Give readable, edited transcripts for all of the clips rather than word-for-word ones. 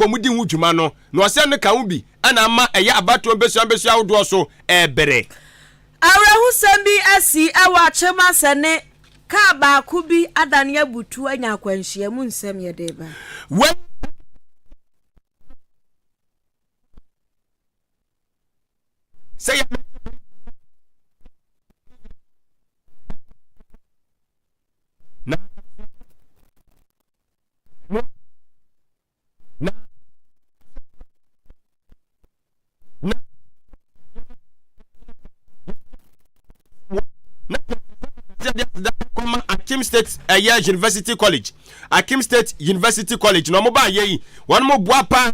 nka wɔn di ho dwuma no, na ɔsɛ no ka ho bi ɛna ama ɛyɛ abatoɔ mpesua mpesua ahodoɔ so ɛɛbere. Awerɛhosɛm bi asi wɔ Akyem Asɛne, kaa baako bi adane abutu anya akwanhyia mu nsɛm yɛde reba. Wei. Sɛ yɛ. Na. Na. Na. Na. Kɔma Akim State ɛyɛ University College Akim State University College na wɔn ba yɛ yi wɔn mo boa paa.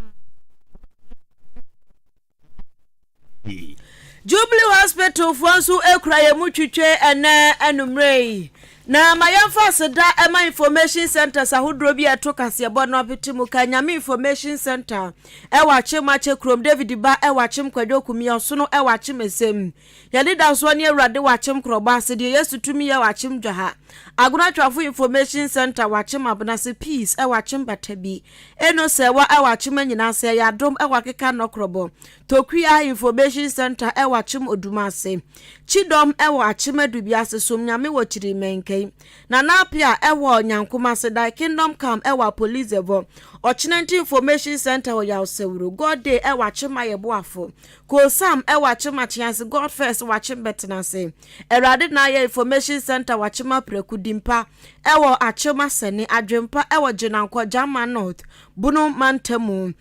Jubilee Hospital foɔ nso kura yɛn mu twitwe ɛnɛ anummerɛ yi. Na ma yɛmfa aseda ɛma information centers ahodoɔ bi a ɛto kaseɛbɔ no apete mu ka Nyame Information Center ɛwɔ Akyem Akyɛ kurom, David Ba ɛwɔ Akyem Kwadwo Kumi, Ɔsono ɛwɔ Akyem Esem, Yɛn anidasoɔ ne Awurade wɔ Akyem Korɔbɔ ase, Deɛ Yesu Tumi Yɛ wɔ Akyem Dwaha, Agona Twafo Information Center wɔ Akyem Abenase, Peace ɛwɔ Akyem Batabi, Eno Sɛwa ɛwɔ Akyem Anyinase, Ɛyɛ Adom ɛwɔ Akeka Nnɔkorɔbɔ, Tokua Information Centre wɔ Akyem Odumase, Kyidɔm wɔ Akyem Adubiase, Som Nyame wɔ Kyirimankai, Nana Appiah wɔ Nyankomase, Thy Kingdom Come wɔ Apolizevɔ, Ɔkyenanti Information Centre wɔ Yawsawuro, God Day wɔ Akyem Ayɛboafo, Kosam wɔ Akyem Akyease, God First wɔ Akyem Bɛtenase, Awurade Naayɛ Information Centre wɔ Akyem Apraku, Dimpa wɔ Akyem Asɛne, Adwempa wɔ Gyenankɔ, Gyama North, Bono Mantamu.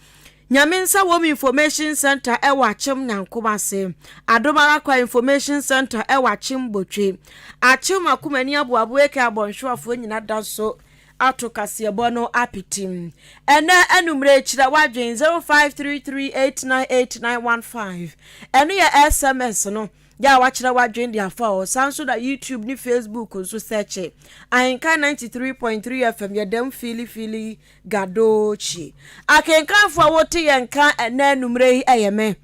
Nyame nsa wom Information Centre ɛwɔ Akyem Nyankomase, Adom Arakwa Information Centre ɛwɔ Akyem Botwe, Akyem Akomani Aboabo aka Abɔnhwewafoɔ nyina da so ato kaseɛbɔ no apetim. Ɛnɛ anummerɛ kyerɛ w'adwen 0533898915 ɛno yɛ SMS no yɛ a wakyerɛ w'adwen de afa hɔ. Saa nso na YouTube ne Facebook nso sɛkye Ahenkan 93.3 FM yɛdam fiili fiili Gadochi. Akenkanfo a wote yɛn nka ɛnnɛ anwummere yi yɛ me,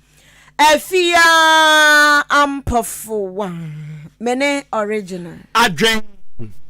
Afia Ampofo. Me ne Original. Adwen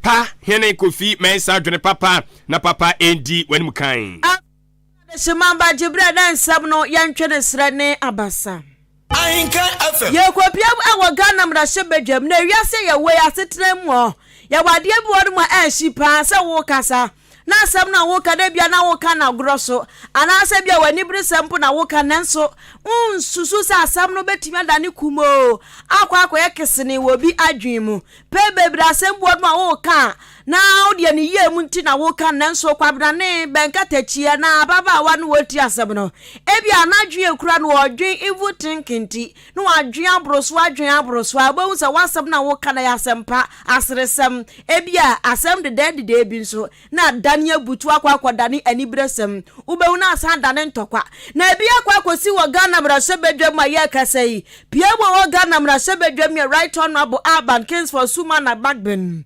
pa hene Kofi Mensah dwene papa na papa ndi w'anim kan. Adehyema ba gye berɛ na nsɛm no yɛntwe ne serɛ ne abasa. Ahenka FM. Yɛrekɔpia mu wɔ Ghana mmarahyɛbadwam na ewiase a yɛwɔ yi asetena mu hɔ yɛwɔ adeɛ bi wɔ hɔ nom a ɛnhye paa sɛ wokasa na asɛm no a woka no ebia na woka no agorɔ so anaasɛ ebia w'aniberesɛm mpo na woka nanso wonsusu sɛ asɛm no bɛtumi adane kumoo akɔ akɔyɛ kesene wɔ obi adwene mu. Pɛn bebree asɛm bi wɔ nom a woka a na wodeɛ ne yie mu nti na woka nanso kwabrane bɛnkatakyi anaa ababaawa no wɔti asɛm no ebia n'adwene ekura no ɔdwen evil thinking nti na wadwen aboro so adwen aboro so a wobɛhu sɛ w'asɛm no a woka no yɛ asɛmpa aseresɛm ebia asɛm dedɛɛ dedɛɛ bi nso na adane abutu akɔ akɔdane aniberesɛm wobɛhu na asan adane ntɔkwa na ebi akɔ akɔsi wɔ Ghana mmarahyɛbadwam a yɛrekasa yi pie wɔ wɔ Ghana mmarahyɛbadwam yɛ Right Honourable Alban Kingsford Sumana Bagbin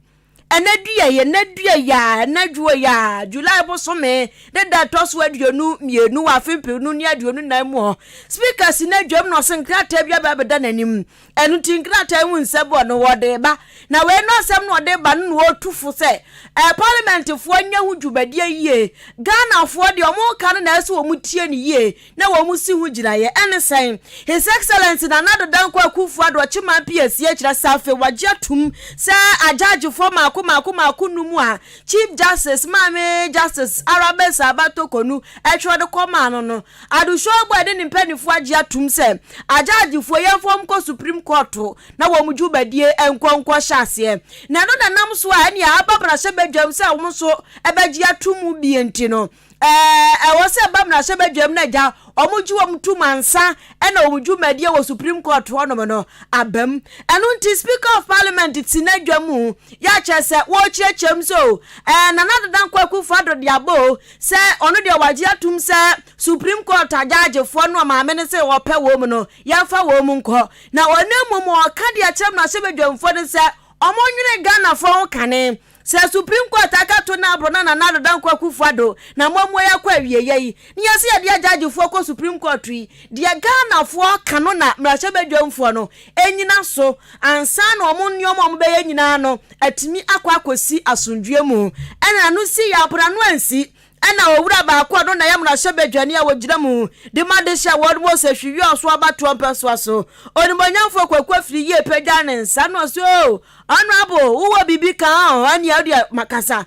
Ɛnɛ dua yi, ɛnɛ dua yi a, ɛnɛ dwoɔ yi a, July bosome ne da ɛtɔ so 22 wɔ afe 2024 mu hɔ. Speaker si n'adwam na ɔse nkrataa bi aba abɛda n'anim. Ɛno nti nkrataa yi ho nsɛm bɔ no wɔde ba. Na wei no asɛm na ɔde ba no na ɔretu fo sɛ ɛɛ parliamentfoɔ nyɛ ho dwumadie yie. Ghanafoɔ deɛ wɔn ka no na ɛsɛ wɔn tie no yie. na wɔn si ho gyinaeɛ ɛne sɛn? His Excellency Nana Addo Dankwa Akuffo Addo Ɔkyeman PSC akyerɛ sɛ afei wagye atum sɛ agyagyefoɔ maako maako maako num a Chief Justice Maame Justice Araba Saba Torkornoo ɛtwerɛ de kɔmaa no no Addo Showboy ne ne mpaninfoɔ agye atum sɛ agyagyefoɔ yɛmfa wɔn nkɔ Supreme Court na wɔn dwumadie nkɔ nkɔ hyɛ aseɛ na ɛno na ɛnam so a ɛnea aba mmarahyɛbadwam sɛ wɔn nso ɛbɛgye atum bie nti no Ɛwɔ sɛ ɛba mmarahyɛbadwam no agya wɔn gye wɔn tom ansa na wɔn dwumadie wɔ Supreme Court hɔnom no aba mu. Ɛno nti Speaker of Parliament te n'adwa mu yɛ akyerɛ sɛ wɔrekyerɛkyerɛ mu sɛ o ɛɛ Nana Addo Dankwa Akufo-Addo de aba o sɛ ɔno deɛ wagye atum sɛ Supreme Court agyaagyefoɔ no a maame no sɛ ɔpɛ wɔn no yɛmfa wɔn nkɔ. Na ɔno mmom ɔka de akyerɛ mmarahyɛbadwamfoɔ no sɛ wɔnnwene Ghanafoɔ ho kane. Sɛ Supreme Court aka to no aboro na Nana Addo Dankwa Akufo Addo na moamua yi akɔ awieɛ yi, ne yɛse yɛde agyagyefoɔ kɔ Supreme Court yi, deɛ Ghanafoɔ ka no na mmarahyɛbadwamfoɔ no nyina so ansa na wɔn nnoɔma a wɔbɛyɛ nyinaa no atumi akɔ akɔsi asomdwoeɛ mu. Ɛna ano si yɛ apono ano ansi. Ɛna owura baako a ɔno na ɛyɛ mmarahyɛbadwani a ɔgyina mu de ma dehye a wɔn wɔ Sehwi Wiawso abatoɔ mpɛsoa so, Onimuonyamfoɔ Kwaku Afriyie pagyaa ne nsa na ɔse oh, Honourable, wowɔ biribi ka oh, ɛnneɛ wodeɛ makasa.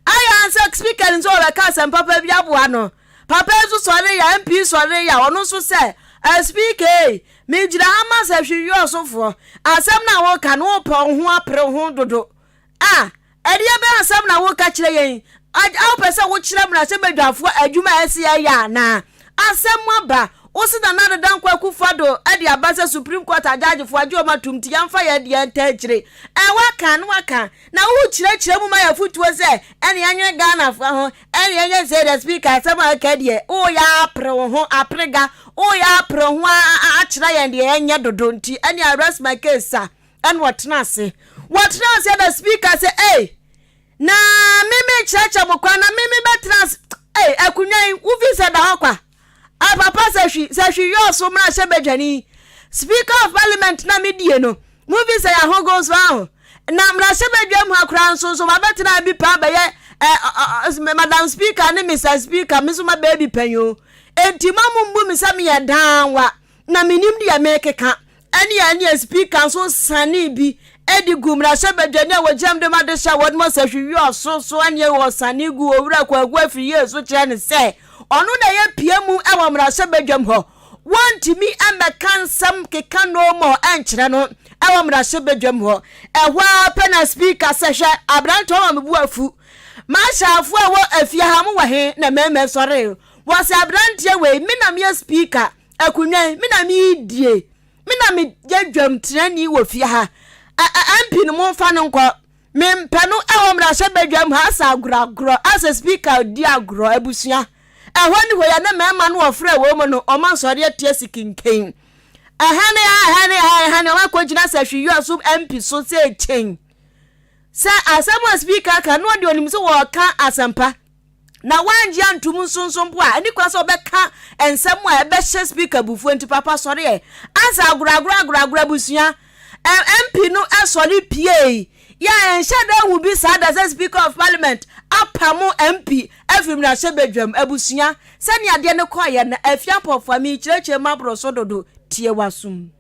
Ayɛ ara sɛ Speaker nim sɛ ɔrebɛka asɛm papa bi aboa no. Papa yi nso sɔree a, MP yi sɔree a, ɔno nso sɛ, eh, Speaker ei, megyina ha ma Sehwi Wiawsofoɔ, asɛm no a woreka no, worepɛ wo ho apere wo ho dodo. Ah, Ɛdeɛ bɛn asɛm na woreka kyerɛ yɛn yi? Wopɛ sɛ wokyerɛ mmarahyɛbadwafoɔ adwuma a ɛsɛ yɛyɛ anaa? Asɛm aba, wo se Nana Addo Dankwa Akufo Addo de aba sɛ Supreme Court agyagyefoɔ agye wɔn atom nti yɛmfa yɛn deɛ ntaa akyire. Ɛɛ woaka na woaka, na worekyerɛkyerɛ mu ma yɛn afotuo sɛ ɛne yɛnwene Ghanafoɔ ho, ɛne yɛnyɛ sei deɛ Speaker asɛm a woka deɛ woreyɛ apere wo ho, aperega, woreyɛ apere wo ho akyerɛ yɛn deɛ yɛnyɛ dodo nti ɛne I rest my case sir. Ɛna ɔtena ase. Wɔtena ase na speaker sɛ, ei, na me me kyerɛkyerɛ mo kwan na me me bɛtena ase. Ei, akonnwa yi, wofi sɛ da hɔ kwa. A papa sɛ hwi, sɛ hwi yɛ ɔso mmra hyɛ badwani. Speaker of parliament na me die no, mofi sɛ yɛ ahogo nso aho. Na mmarahyɛ badwam ha koraa nso nso mabɛtena bi paa bɛyɛ eh, madam speaker ne Mr speaker, me nso mabɛyɛ bi pɛn o. Enti ma mo mbu me sɛ meyɛ danwa. Na menim deɛ merekeka. Ɛnneɛ ɛnneɛ Speaker nso sanee bi de guu mmarahyɛbadwani a wɔgyinam de ma de hyɛ wɔn ɔsahwi ɔso so ɛnneɛ wɔsane guu Owura Kwaku Afriyie so kyerɛ no sɛ ɔno na ɛyɛ pia mu wɔ mmarahyɛbadwam hɔ. Wɔntumi mmɛka nsɛm keka no more nkyerɛ no wɔ mmarahyɛbadwam hɔ. Ɛhɔ ara pɛ na Speaker sɛ hwɛ aberanteɛ ɔma me bo afu. Marshalfoɔ a ɛwɔ afie ha mowɔ he na mmarima sɔree. Wɔse aberanteɛ wei me na meyɛ Speaker Akonnwa yi, me na meredie. Me na meyɛ dwamtenani wɔ fie ha. Ɛ ɛ MP no momfa no nkɔ. Mempɛ no ɛwɔ mmarahyɛbadwam ha asɛ agorɔagorɔ, asɛ speaker di agorɔ abusua. Ɛhɔ ne hɔ yɛ ne mmarima no wɔfrɛ wɔn mu no, wɔn asɔre atia sikinken. Ɛha ne ha, ɛha ne ha, ɛha ne wɔn akɔgyina sɛ hwee yɛ so MP so sɛ kyɛn. Sɛ asɛm a speaker ka no ɔde onim sɛ wɔreka asɛmpa. na wangye antom nsonso mpo a, ɛne kwan sɛ ɔbɛka nsɛm a ɛbɛhyɛ speaker abufuo nti papa sɔre ɛ. Ansa agorɔ agorɔ agorɔ agorɔ abusua MP no sɔre piei. Yɛ a ɛnhyɛ da hu bi saa da sɛ speaker of parliament apamo MP afiri mmarahyɛbadwam abusua. Sɛnea adeɛ no kɔeɛ no, Afia Mpɔfoa merekyerɛkyerɛ mu aboro so dodo, tie w'asom.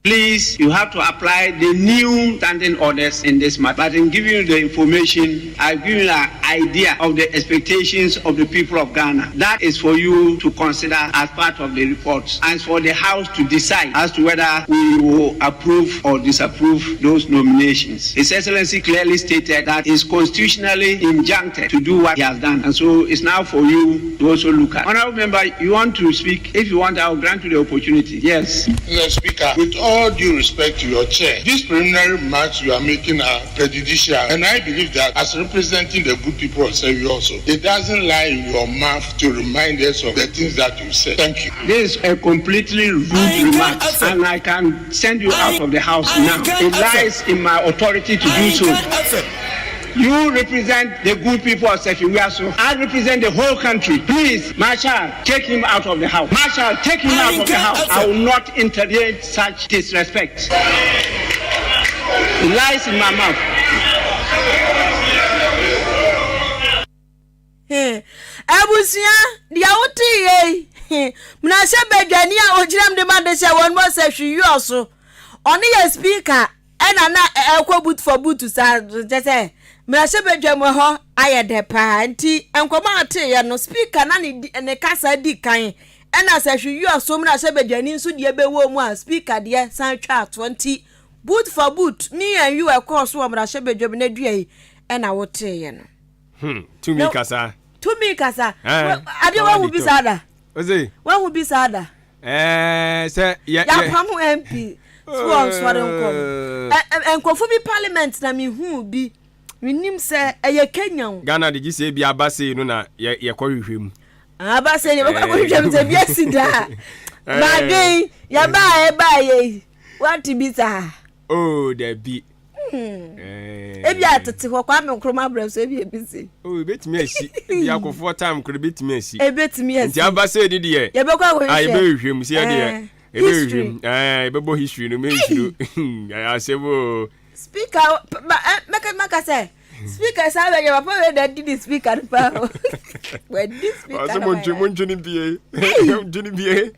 Please, you have to apply the new standing orders in this matter. But in giving you the information, I've given you an idea of the expectations of the people of Ghana. That is for you to consider as part of the report and for the House to decide as to whether we will approve or disapprove those nominations. His Excellency clearly stated that he is constitutionally injuncted to do what he has done. And so it's now for you to also look at. Honorable member, you want to speak? If you want, I will grant you the opportunity. Yes. Mr. Speaker, with all due respect to your chair, these preliminary remarks you are making are prejudicial, and I believe that as representing the good people of Sewi also, it doesn't lie in your mouth to remind us of the things that you said. Thank you. This is a completely rude remark, and I can send you out of the house now. It lies in my authority to do so. You represent the good people of Sefiwiaso. I represent the whole country. Please, Marshal, take him out of the house. Marshal, take him out of the house. I will not entertain such disrespect. It lies in my mouth. Abusua, deɛ wotee yei, mmarahyɛ badwani a ɔgyina mu de ma de hyɛ wɔn mu sɛ hwee yɔɔ so. Ɔno yɛ speaker ɛna na ɛkɔ boot for boot saa kyɛ sɛ mmarahyɛbadwam hɔ ayɛ dɛ paa nti nkɔmɔ a ɔteeɛ no speaker na ne ne kasa di kan ɛna sɛ hwee yɔɔ so mmarahyɛbadwani nso deɛ bɛwɔ mu a speaker deɛ san twa atoɔ nti boot for boot me and you ɛkɔɔ so wɔ mmarahyɛbadwam na dua yi ɛna woteeɛ no. Hmm, tumi kasa. Tumi kasa. Eh, Adeɛ wahu bi saa da. Ose. Wahu bi saa da. Eh, sɛ yɛ yɛ. Yapam MP. So wɔn sɔre nkɔm. Eh, nkurɔfo bi parliament na mehu bi. Menim sɛ ɛyɛ Kenya o. Ghana de gye sɛ ebi aba sei no na yɛ yɛkɔ hwehwɛ mu. Aba sɛ yɛbɛkɔ akɔhwehwɛ mu sɛ bi asi daa. Baadwen yɛbaa ɛbaa yɛ wate bi saa. Oh, dabi. Hmm. Eh. Ebi a tete hɔ Kwame Nkrumah brɛ so ebi ebi si. Oh, ebetumi asi. Ebi akofoɔ time koro ebetumi asi. Ebetumi asi. Nti aba sɛ edi deɛ. Yɛbɛkɔ akɔhwehwɛ. Ah, yɛbɛhwehwɛ mu sɛ deɛ. Eh, Yɛbɛhwehwɛ mu. Ɛɛ, yɛbɛbɔ history no mensuro. Ɛyɛ asɛm o. Speaker, mɛka mɛka sɛ. Speaker saa bɛ yɛ papa wei na di ne speaker no paa o. Wadi speaker no. Ɔsɛ montwe montwe ne bie. Montwe ne bie.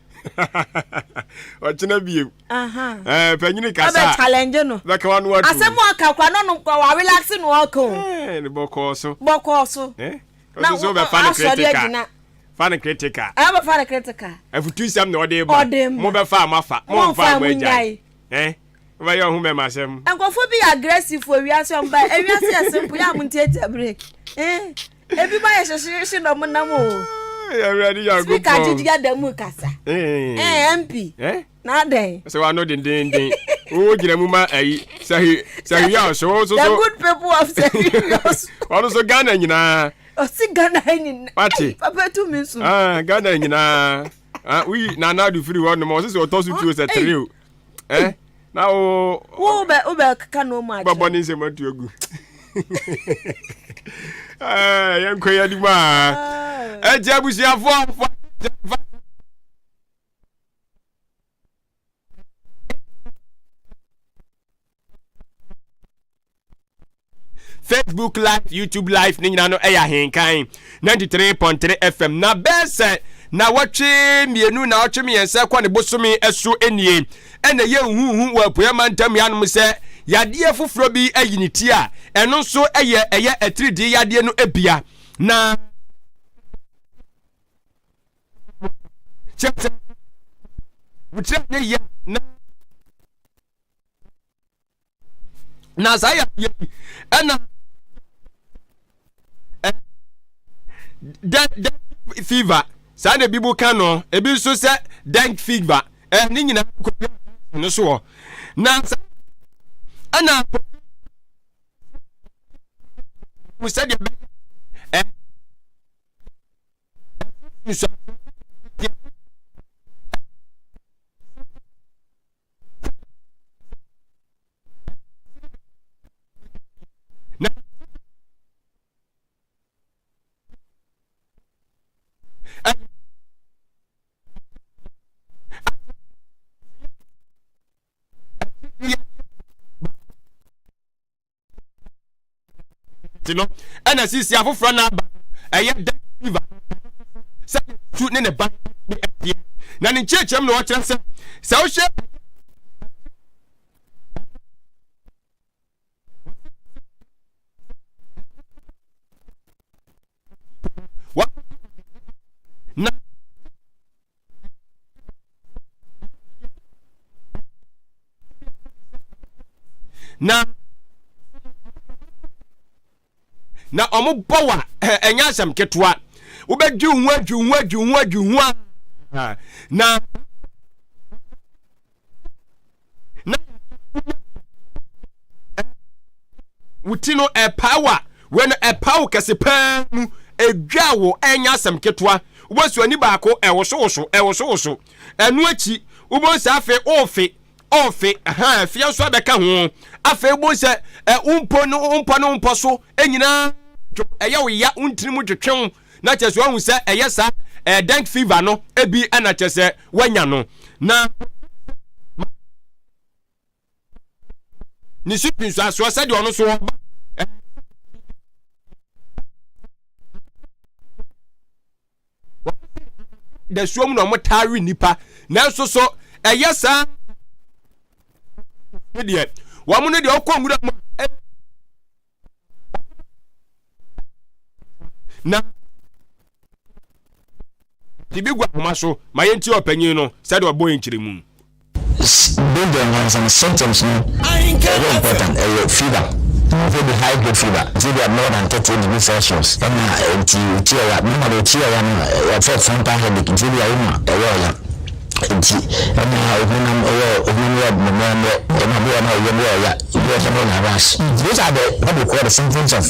Ɔkyena bie. Ɛɛ panyini kasa. Ɔbɛ challenge no. Bɛka wa no atu. Asɛm ɔka kora no no wa relax no ɔka o. Ɛɛ ne bɔkɔɔ so. Bɔkɔɔ so. Ɛɛ. Na wo asɔre agyina. Fa no critical. Ɛɛ bɛfa no critical. Afutusɛm na ɔde ba. Ɔde ma. Mo bɛfa a mo afa. Mo nfa a mo agyae. Eh? Wobɛyɛ ɔho mɛma asɛm. Nkurɔfoɔ bi yɛ aggressive wɔ wiase ɔmo ba ewiase yɛ simple yɛ a mo ntiatia break. Eh? Ebi ba yɛ hyehyeehye na ɔmo nam o. Awurade Nyankopɔn. Speaker gyigyi ada mu kasa. Eh, eh MP. Eh? Na adɛn? Sɛ wano dendenden. Wo gyina mu ma ayi sahi sahi yɛ ɔso wo so The good people of sahi yɛ ɔso. Ɔno so Ghana nyinaa. Ɔsi Ghana nyinaa. Wate. Papa tu mi so. Ah, Ghana nyinaa. Ah, woyi Nana Addo firi hɔ nom ɔsɛ sɛ ɔtɔ so tuo sɛ tere o. Eh? Na wo wo bɛ wo bɛ keka no mu akyerɛ. Bɛbɔ ne nsɛm atu agu. Eh, yɛnkɔ yɛ anim a. Ɛnti abusuafoɔ Facebook live, YouTube live ne nyinaa no ɛyɛ ahenkan 93.3 FM na bɛɛ sɛ na wɔtwe mmienu na wɔtwe mmiɛnsa kɔ ne bosome ɛso nie ɛna ɛyɛ huhu wɔ apueɛ mantam yanom sɛ yadeɛ foforɔ bi ayi ne ti a ɛno nso ɛyɛ ɛyɛ atiridii yadeɛ no ebia na kyerɛ sɛ wokyerɛ ne yɛ na na saa yadeɛ yi ɛna dɛ dɛ fever saa na ebi bu ka no ebi nso sɛ dengue fever ɛ ne nyinaa kɔ no soɔ na saa ɛna sɛdeɛ bɛyɛ ɛ Na nti no ɛna sisi afoforɔ no aba ɛyɛ da river sɛ tu ne ne ba ne ɛteɛ na ne nkyerɛkyerɛm na ɔkyerɛ sɛ sɛ wohyɛ na na na ɔmo bɔ wa ɛnyɛ asɛm ketewa wobɛdwi ho adwi ho adwi ho adwi ho a na na wo ti no ɛpaa wa wei no ɛpaa wo kɛse paa mu edwa wo ɛnyɛ asɛm ketewa wobɛsu ani baako ɛwosowoso ɛwosowoso ɛno akyi wobɛhu sɛ afei ɔɔfe ɔɔfe ha afei nso abɛka ho afei wobɛhu sɛ ɛ wompɔ no wompɔ no wompɔ so nyinaa dwo ɛyɛ wo ya wo ntiri mu twetwe na kyerɛ sɛ wahu sɛ ɛyɛ saa ɛɛ dengue fever no ebi ɛna kyerɛ sɛ wanya no na ne so nsuasoɔ sɛdeɛ ɔno so ɔba dasuo mu na wɔn taa we nipa nanso so ɛyɛ saa ne deɛ wɔn no deɛ ɔkɔ nwura mu na biribi gu ahoma so ma yɛntie ɔpanyin no sɛdeɛ ɔbɔ yɛn nkyerɛmu. Dengue ankasa no symptoms no ɛyɛ important ɛyɛ fever afei de high grade fever nti ebi a more than 38 degree celsius ɛna nti oti ɔya normally oti ɔya no yɛfrɛ frontal headache nti ebi a woma ɛyɛ ɔya nti ɛna ohunam ɛyɛ ohunam yɛ mmerɛmmerɛ ɛna bi wɔ na ɔyam yɛ ɔya ebi wɔ sɛ na rash those are the what we call the symptoms of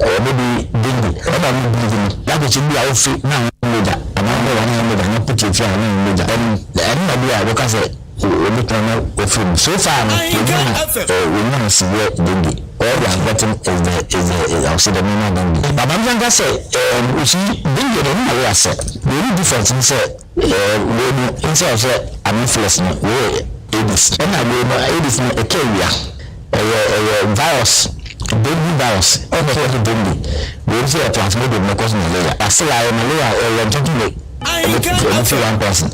uh, maybe dengue ɛna ɔmo bleed no lakɔkye bi a wofi na wɔn mogya anaa wɔn wɔn wɔn mogya na put efi a wɔn mogya ɛno ɛno na bi a wɔka sɛ obi tɔn na ofiri mu so far no wɔnya wɔnya severe dengue all they have gotten is the is the I would say the normal dengue baba mi nka sɛ ɛɛm osi dengue no ɛno na wɔyɛ asɛ the only difference n sɛ ɛɛ wei no instead of sɛ anopheles no wei yɛ aedes ɛna wei no aedes no ɛka awia ɛyɛ ɛyɛ virus. Dengue virus ɛna ɛkɔ so dengue. Wei nso yɛ plasmodium na ɛkɔ so malaria. Ase ayɛ malaria ɛyɛ ntontom de ɛde fi one person.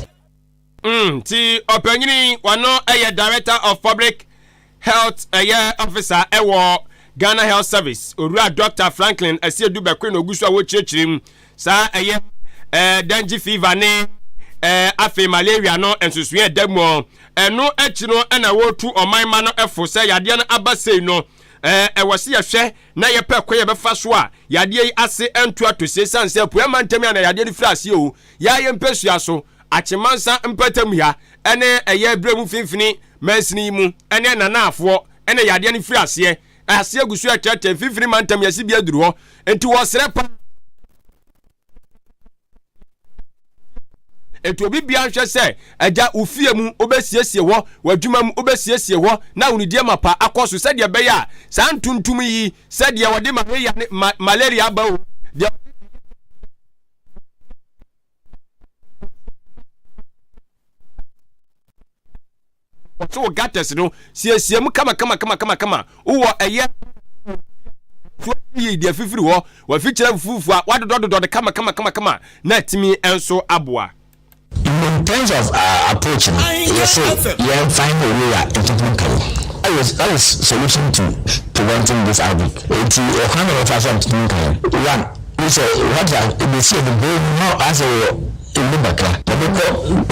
Nti ɔpanyini wano ɛyɛ Director of Public Health ɛyɛ officer ɛwɔ Ghana Health Service Owura Doctor Franklin Asiedu Bɛkoe na ogu so a wɔkyerɛkyerɛ mu saa ɛyɛ ɛɛ dengue fever ne ɛɛ afei malaria no nsosoɛ ɛda mu. Ɛno akyi no ɛna wɔretu ɔman ma no ɛfo sɛ yadeɛ no aba sei no ɛɛ ɛwɔ se yɛhwɛ na yɛpɛ kwan yɛbɛfa so a yadeɛ yi ase ɛnto atɔsie sane sɛ apueɛ mantam yi a na yadeɛ no firi aseɛ o yɛayɛ mpɛsua so Akyemansa mpɔtam ha ne ɛyɛ berɛ mu mfimfini mansini yi mu ne Nanaafoɔ na yadeɛ no firi aseɛ. Aseɛ gu so ɛtrɛtrɛ mfimfini mantam yɛsi bi aduru hɔ nti wɔsrɛ pa nti obi bia nhwɛ sɛ agya wo fie mu wobɛsiesie hɔ w'adwuma mu wobɛsiesie hɔ na wonidie mapa akɔ so sɛdeɛ ɛbɛyɛ a saa ntontom yi sɛdeɛ wɔde malaria ne malaria aba o deɛ Wɔte wo gutters no siesie mu kama kama kama kama kama. Wowɔ ɛyɛ so yi deɛ fifiri hɔ wafikyerɛ fufufu a wadodɔdodɔ de kama kama kama kama na atumi nso aboa. In terms of uh, approach no, yɛ sɛ yɛn find a way a ntuntun ka yi. That is that is solution to preventing this outbreak. Eti ɛkwan na wɔfa so a ntuntun ka yi. One, Wo sɛ what a ebesi ɛde bere mu na asɛ wɔ emu kakra wɔde kɔ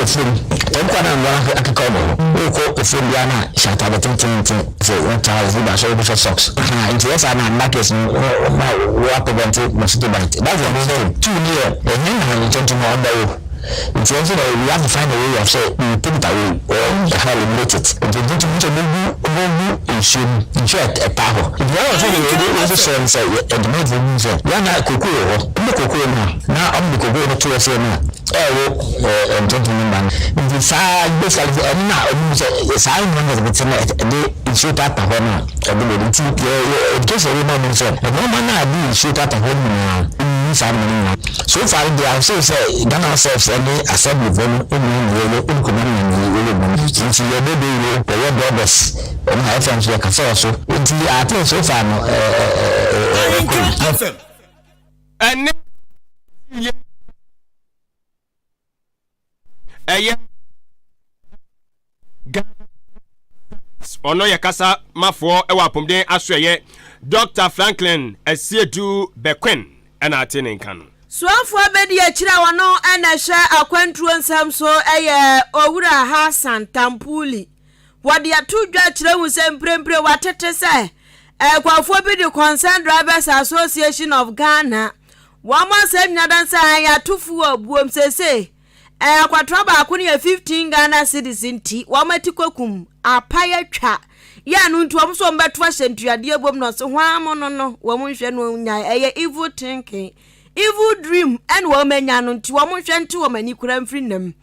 efuom wɔn kɔ na nwura akeka wɔn ho wokɔ efuom biara na hyɛ ataade tententen sɛ wɔn trousers bi ba so wɔbɛhyɛ socks ha nti yɛ saa na nna case no wɔn ma wɔ prevent mosquito bite that's the main thing two ni yɛ ɛhɛn na ntontom wɔn bɛwo. Nti ɛnso na we have to find a way of sɛ we put it away or ɛha eliminate it. Nti nti nti sɛ ɔbɛgu ɔbɛgu nsuo mu nsuo a ɛtaa hɔ. Nti wɔn a wɔsɛ yɛ yɛ nso srɛ no sɛ yɛ ɛdwumayɛfoɔ hu sɛ yɛ na kokoo wɔ hɔ ɔmo kokoo no a na ɔmo de kokoo no to ɛseɛ no a ɛɛwo ɛɛ ntontom no mma no. Nti saa basically sɛ ɛno na ɔmo hu sɛ saa nneɛma nketenkete no ɛde nsuo tata hɔ no a ɛde bɛdi. Nti yɛ yɛ education yɛ ma ɔmo sɛ nneɛma no a ɛde nsuo tata hɔ no nyinaa nyi saa nneɛma no nyinaa. So far deɛ I say sɛ Ghana selves ɛne assembly foɔ no nyinaa na yɛyɛ nkonnwa no na yɛyɛ mu nti yɛbɔ dawuro yɛyɛ dɔbɛs ɛna FM nso yɛkasa wɔ so nti I think so far no ɛkɔ yi. Ɛne yɛ ɛyɛ Ɔno yɛ kasa mafoɔ wɔ apɔmuden asoɛyɛ Dɔkta Franklin Asiedu Bequin ɛna ate ne nka no. Soafoɔ abɛdi akyire a ɔno na ɛhwɛ akwantuo nsɛm so yɛ Owura Hassan Tampuli. Wɔde ato dwa kyerɛ hu sɛ mprempren wɔatete sɛ nkurɔfoɔ bi de Concerned Drivers Association of Ghana wɔn asɛm nyina dan sɛ yɛato fuel buom seesei Ɛɛ akwatora baako no yɛ 15 Ghana cedis nti wɔn ati kokum apae atwa yɛ ɛno nti wɔn nso wɔn bɛto ahyɛ ntuadeɛ bom na ɔse hwan mo no no wɔn nhwɛ no nyae ɛyɛ evil thinking evil dream ɛna wɔn anya no nti wɔn nhwɛ nte wɔn ani kura mfiri nam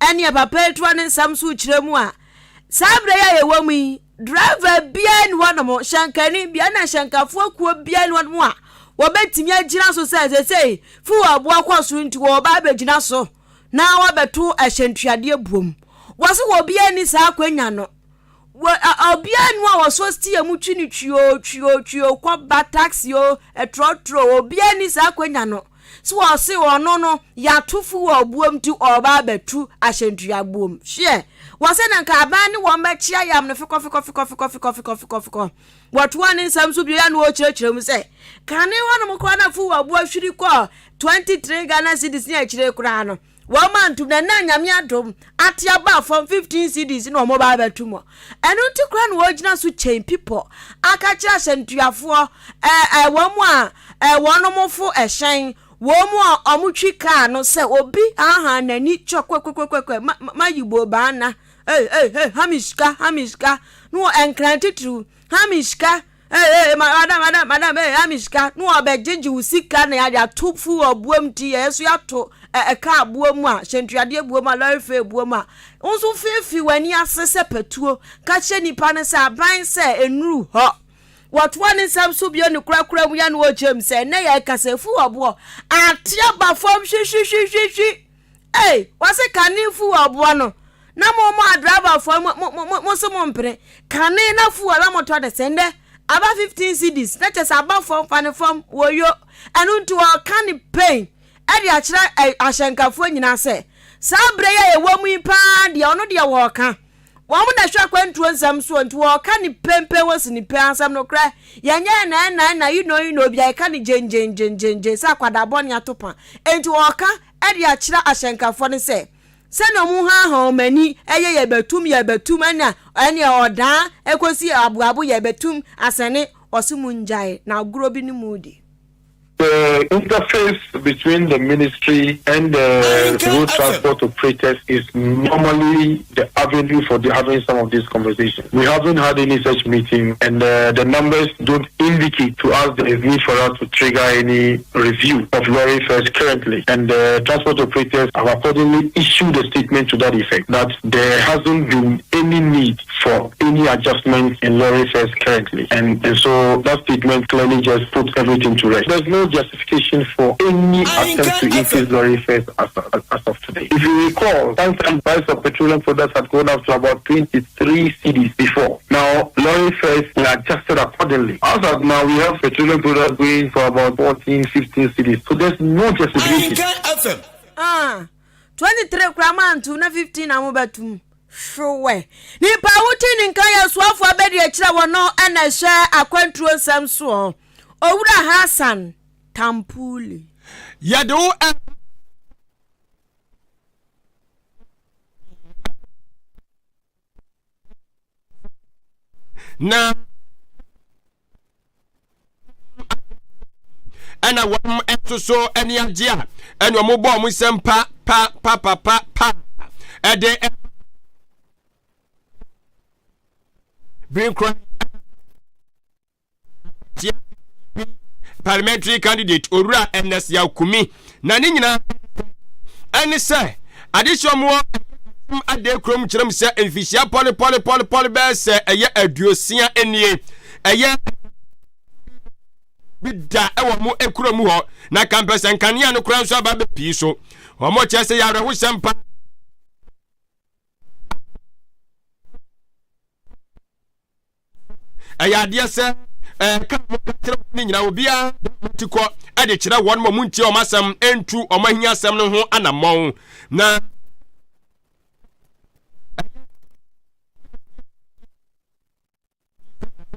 ɛneɛ papa etua ne nsɛm so kyerɛ mu a saa berɛ yi a yɛwɔ mu yi Driver biara nni hɔnom, hyɛnkani biara na hyɛnkafoɔ kuo biara nni hɔnom a wɔbɛtumi agyina so sɛ seesei fuel aboɔ kɔ soro nti wɔreba abɛgyina so na wɔabɛto hyɛntuadeɛ buom. Wɔse obiara nni saa akwanya no. Wɔ obiara nni hɔ a wɔsɔ steer mu twi no twio twio twio kɔ ba taxi o, trɔtrɔ o, obiara nni saa akwanya no. So ɔse ɔno no yɛato fu wɔ ɔboom nti ɔreba abɛtu ahyɛntua boom? Hweɛ! Wɔse na nka aban ne wɔn bɛkyea yam no fekɔ fekɔ fekɔ fekɔ fekɔ fekɔ fekɔ fekɔ. Wɔtoaa ne nsɛm so bio a na ɔrekyerɛkyerɛ mu sɛ, kane hɔnom koraa na fu wɔ boɔ hwiri kɔɔ 23 Ghana cedis ne akyire koraa no, Wɔn antom na na Nyame adom ate aba fam 15 cedis na wɔn ba abɛto mu. Ɛno nti koraa na wɔgyina so kyɛn pipɔ aka kyerɛ ahyɛntuafoɔ ɛɛ ɛɛ wɔn a ɛɛ wɔn fo ɛhyɛn wɔn mu a wɔn twi kaa no sɛ obi ahan n'ani kyɔ kwɛkwɛkwɛkwɛ ma ma yi bo baa na ee ee ee hamiska hamiska no wɔ nkran titiriw hamiska Ee, ee, madam, madam, madam, ee, ami sika, na wɔabɛgyegye wo sika na yɛade ato fu wɔ boa mu nti yɛyɛ so yɛato ɛka aboa mu a, hyɛntuadeɛ boa mu a, lɔre fee boa mu a, wo nso feefee w'ani ase sɛ patuo ka kyerɛ nipa no sɛ aban sɛ nnuru hɔ. Wɔtoa ne nsɛm so bio ne korakora mu yɛ na wɔkyerɛ mu sɛ ɛnnɛ yɛreka sɛ fu wɔ boɔ ate aba fam hwihwihwihwihwi. Ei, wɔse kane fu wɔ boɔ no na mo mo adrabafoɔ mo mo mo mo se mo mpene kane na fuel a motɔ de sɛ ndɛ. Aba 15 cedis na kyerɛ sɛ aba fam fa no fam wɔyo. Ɛno nti wɔka no pain de akyerɛ ahyɛnkafoɔ nyinaa sɛ saa berɛ yi a yɛwɔ mu yi paa deɛ ɔno deɛ wɔka. Wɔn na ɛhwɛ akwantuo nsɛm soɔ nti wɔka no pempen wɔsi no pɛn asɛm nokorɛ yɛnyɛ ɛna ɛna ɛna you know you know bia yɛka no gyengyengyengyengyeng sɛ akwadaa bɔne ato pa nti wɔka de akyerɛ ahyɛnkafoɔ no sɛ Sɛnea wɔn haahaa wɔn ani yɛ yɛbɛtum yɛbɛtum ɛna ɛneɛ ɔdaa ɛkɔsi aboabo yɛbɛtum asɛne ɔse mo ngyae na agorɔ bi ne mo redi. The interface between the ministry and the road transport operators is normally the avenue for the having some of these conversations. We haven't had any such meeting, and the numbers don't indicate to us there is need for us to trigger any review of lorry fares currently. And the transport operators have accordingly issued a statement to that effect that there hasn't been any need for any adjustment in lorry fares currently. And, and so that statement clearly just puts everything to rest. There's no justification for any attempt to increase lorry fares as, as, as of today. If you recall, sometimes price of petroleum products had gone up to about 23 cedis before. Now, lorry fares were adjusted accordingly. As of now, we have petroleum products going for about 14, 15 cedis. So there's no justification. FM. Ah, 23 koraa manto na 15 na mobɛtom hwewɛ nipa a wote ne nka yɛ soafoɔ abɛdi akyirɛ wɔ no ɛna ɛhyɛ akwantuo nsɛm soɔ owura Hassan Tampuli. Yɛde wo na ɛna wɔn nso so ani agye a ɛna wɔn bɔ wɔn nsam pa pa pa pa pa pa ɛde birinkura tia parliamentary candidate owura Ernest Yaw Kumi na ne nyinaa ɛne sɛ adehyɛ ɔmo ade kurom kyerɛ mu sɛ mfihyia pɔle pɔle pɔle pɔle bɛyɛ sɛ ɛyɛ aduosia nie ɛyɛ bi da ɛwɔ mo ekuro mu hɔ na kampɛsɛ nkanea no koraa nso aba bɛpii so wɔn kyerɛ sɛ yɛ awerɛhosɛm pa. Ɛyɛ adeɛ sɛ ɛka a wɔka kyerɛ wɔn no nyinaa obiara de wɔn ti kɔ de kyerɛ wɔn ma wɔntie wɔn asɛm ntu wɔn ahiasɛm no ho anammɔn na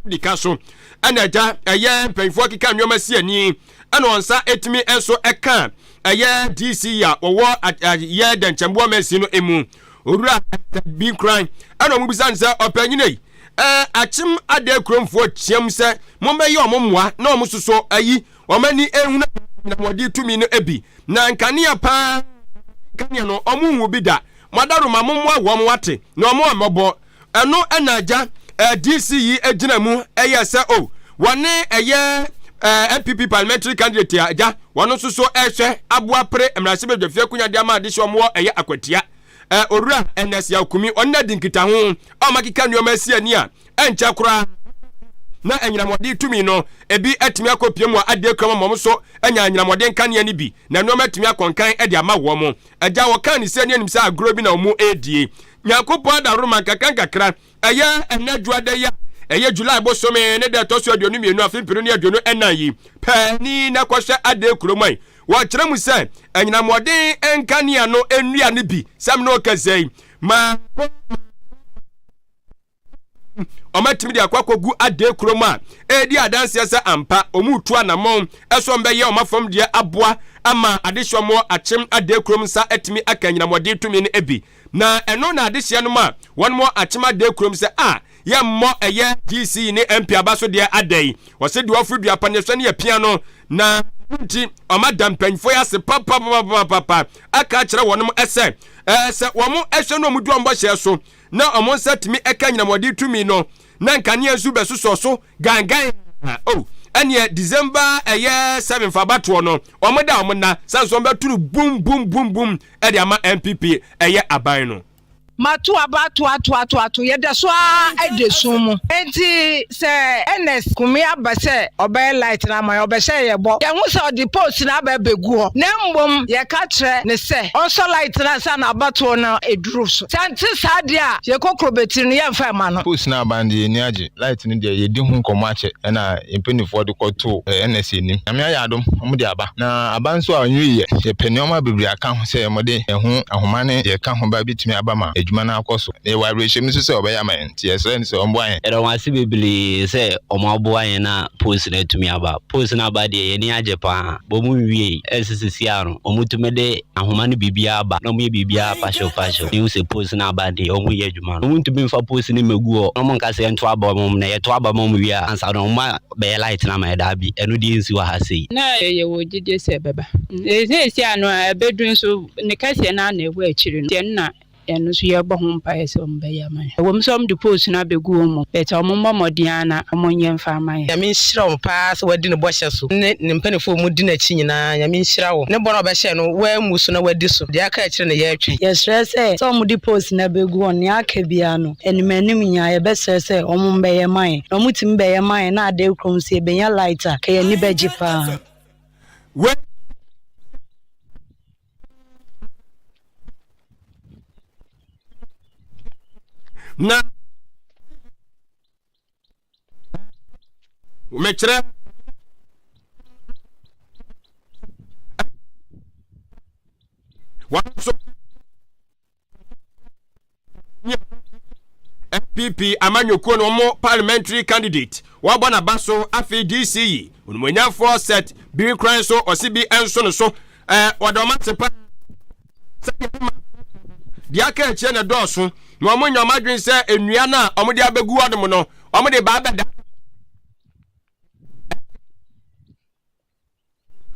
di ka so ɛna agya ɛyɛ mpanyinfoɔ keka nneɛma si ani ɛna wɔn nsa etumi nso ɛka ɛyɛ dc a wɔwɔ ɛyɛ dɛnkyɛnboɔ mɛnsin no emu owura bi nkuran ɛna wɔn bisa no sɛ ɔpanyin yi ɛɛ akyem adeɛ kuromfoɔ kyiam sɛ mommɛyɛ wɔn mmoa na wɔn soso ayi wɔn ani ehunu na wɔde tumi no bi na nkanea paa nkanea no wɔn nhu bi da mo adaroma mo mmoa wɔn wate na wɔn ammɔbɔ Ɛno na agya DC yi gyina mu yɛ sɛ o wɔne ɛyɛ NPP parliamentary candidate a agya wɔn nso so ɛhwɛ aboa pere mmarahyɛbadwafie akonnwa de ama adehye wɔn wɔ ɛyɛ akwatia. Owura Ernest Yaw Kumi ɔne no adi nkitaho a wɔn akeka nneɛma asi ani a ɛnkyɛ koraa na anyinamɔden tumi no ebi atumi akɔpie mu a adeɛ kura ma wɔn nso anya anyinamɔden nkanea no bi na nneɛma atumi akɔnkan de ama wɔn. Agya wɔkaa ne sɛ ne anim sɛ agorɔ bi na wɔn redie. Nyankopɔn adaworoma nkakrankakra, ɛyɛ ɛnnɛ Dwoada yi a ɛyɛ July bosome ne da ɛtɔ so 22 afe mpenu ne 24 yi pɛɛ ni na kɔhwɛ Adee kurom ai. Wɔkyerɛ mu sɛ anyinamɔden nkanea no nnua no bi sɛ me ne wo kasa yi ma wɔatumi de akɔ akɔgu adee kurom a ɛredi adanseɛ sɛ ampa wɔretu anammɔn ɛso wɔn bɛyɛ wɔn afam deɛ aboa ama adehyeɛ wɔn akyem adee kurom nsa atumi aka anyinamɔden tumi no bi na ɛno na adehyeɛ no ma wɔn mo akyem adee kurom sɛ a yɛmmɔ ɛyɛ GC ne MP aba so deɛ adɛn wɔsɛ deɛ ɔforo dua pa ne sɛ ne yɛpia no na nti ɔma da mpanyinfoɔ yi ase papapapapapa aka akyerɛ wɔn sɛ ɛɛ sɛ wɔn ɛhwɛ no wɔn du wɔn bɔhyɛ so na wɔn nsa tumi ka anyinam wɔde tumi no, na nkanea nso bɛsosɔ so gangan a, oh, ɛneɛ December ɛyɛ 7 fa abatoɔ no, wɔn da wɔn nna, sane so wɔn bɛto no bum bum bum bum ɛde ama NPP ɛyɛ aban no. Mato aba ato ato ato ato, yɛda so ara da sum mu. Enti sɛ Ernest Kumi aba sɛ ɔbɛyɛ light no ama yɛn, ɔbɛhyɛ yɛn bɔ. Yɛhu sɛ ɔde post no aba abɛgu hɔ, na mmom yɛka kyerɛ no sɛ ɔnsɔ light no ansa na abatoɔ no aduru so. Sɛ ɛnte saa deɛ a, yɛn kokurobetiri no yɛmfa mma no. Post no aba no deɛ yɛn ani agye. Light no deɛ yɛdi ho nkɔmmɔ akyɛ ɛna yɛn mpaninfoɔ de kɔtoo Ernest anim. Nyame ayɛ adom, wɔde aba. Na aba nso a ɔnwieɛ, yɛpɛ nneɛma bebree aka ho sɛ wɔde ɛho ahoma ne deɛ ɛka ho ba bɛtumi aba ma adwuma no akɔ so. Na yɛwɔ awerɛhyɛmu nso sɛ ɔbɛyɛ ama yɛn, nti yɛsrɛ no sɛ ɔmmoa yɛn. Yɛda wɔn ase bebree sɛ wɔn aboa yɛn na post no atumi aba. Post no aba deɛ yɛn ani agye paa. But wɔn nwiei. Ɛsɛ sisi a no wɔn tumi de ahoma no biribiara ba na wɔn yɛ biribiara pahyew pahyew. Yɛhu sɛ post no aba deɛ wɔn yɛ adwuma no. Wɔn ntumi nfa post no mmɛgu hɔ na wɔn nka sɛ yɛnto aba ma wɔn na yɛto aba ma wɔn wie a ansa na wɔn abɛyɛ light no ama yɛn. Daabi, ɛno deɛ ɛnsi wɔ ha sei. Na yɛwɔ gyidie sɛ ɛbɛba. Seesei ano a ɛbɛduru nso, ne kɛseɛ no ara na ɛwɔ akyire no. Nti ɛno na yɛn nso yɛrebɔ ho mpaeɛ sɛ wɔbɛyɛ ama yɛn. Ɛwom sɛ wɔde post no abɛgu hɔ mmom, but wɔmmɔ mmɔden ara na wɔnyɛ mfa mma yɛn. Nyame nhyira wo paa sɛ wadi ne bɔhyɛ so ne ne mpaninfoɔ a wɔdi nakyi nyinaa Nyame nhyira wo ne bɔ no a ɔbɛhyɛɛ no woammu so na wadi so deɛ aka akyire no yɛretwɛn. Yɛsrɛ sɛ sɛ wɔde post no abɛgu hɔ no nea aka biara no anim anim nyinaa yɛbɛsrɛ sɛ wɔn bɛyɛ ma yɛn na wɔn tumi bɛyɛ ma yɛn na adeɛ kurom nso yɛbɛnya light a ka yɛn ani bɛgye paa. Wei na mekyerɛ wɔn nso NPP amanyɔkuo no wɔn parliamentary candidate wɔabɔ n'aba so afei DC yi onimonyamfoɔ Seth Biri kran nso ɔsi bi nso no so ɛɛ wɔde wɔn ase pa sɛdeɛ ɛma deɛ aka akyire na dɔɔso na wɔn nya wɔn adwene sɛ nnua no a wɔde abɛgu hɔnom no wɔde ba abɛda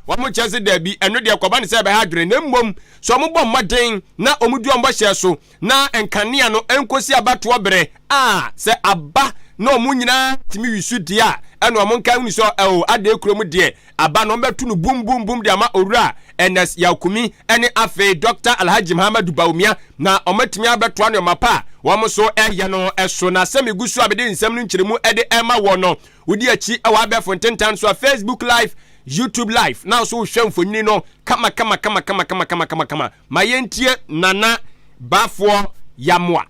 Wɔn kyerɛ sɛ daabi, ɛno deɛ kɔba ne sɛ ɛbɛha adwene, na mmom sɛ wɔbɔ mmɔden na wɔdi wɔn bɔhyɛ so na nkanea no nkosi abatoɔ bere a sɛ aba na wɔn nyinaa tumi wi so deɛ a, ɛna wɔn nka hunu sɛ ɛo adeɛ kurom deɛ aba no wɔbɛto no bum bum bum de ama owura Ernest Yaw Kumi ne afei Dr. Alhaji Muhammadu Bawumia na wɔatumi abɛtoa nneɛma pa a wɔn nso ɛyɛ no so. Na sɛ megu so a mede nsɛm no nkyerɛmu de ɛma wɔ no, Wodi akyi wɔ abɛɛfo ntentan so a Facebook Live, YouTube Live, na nso wohwɛ mfonini no kama kama kama kama kama kama kama kama. Ma yɛntie Nana Bafoɔ Yamoah.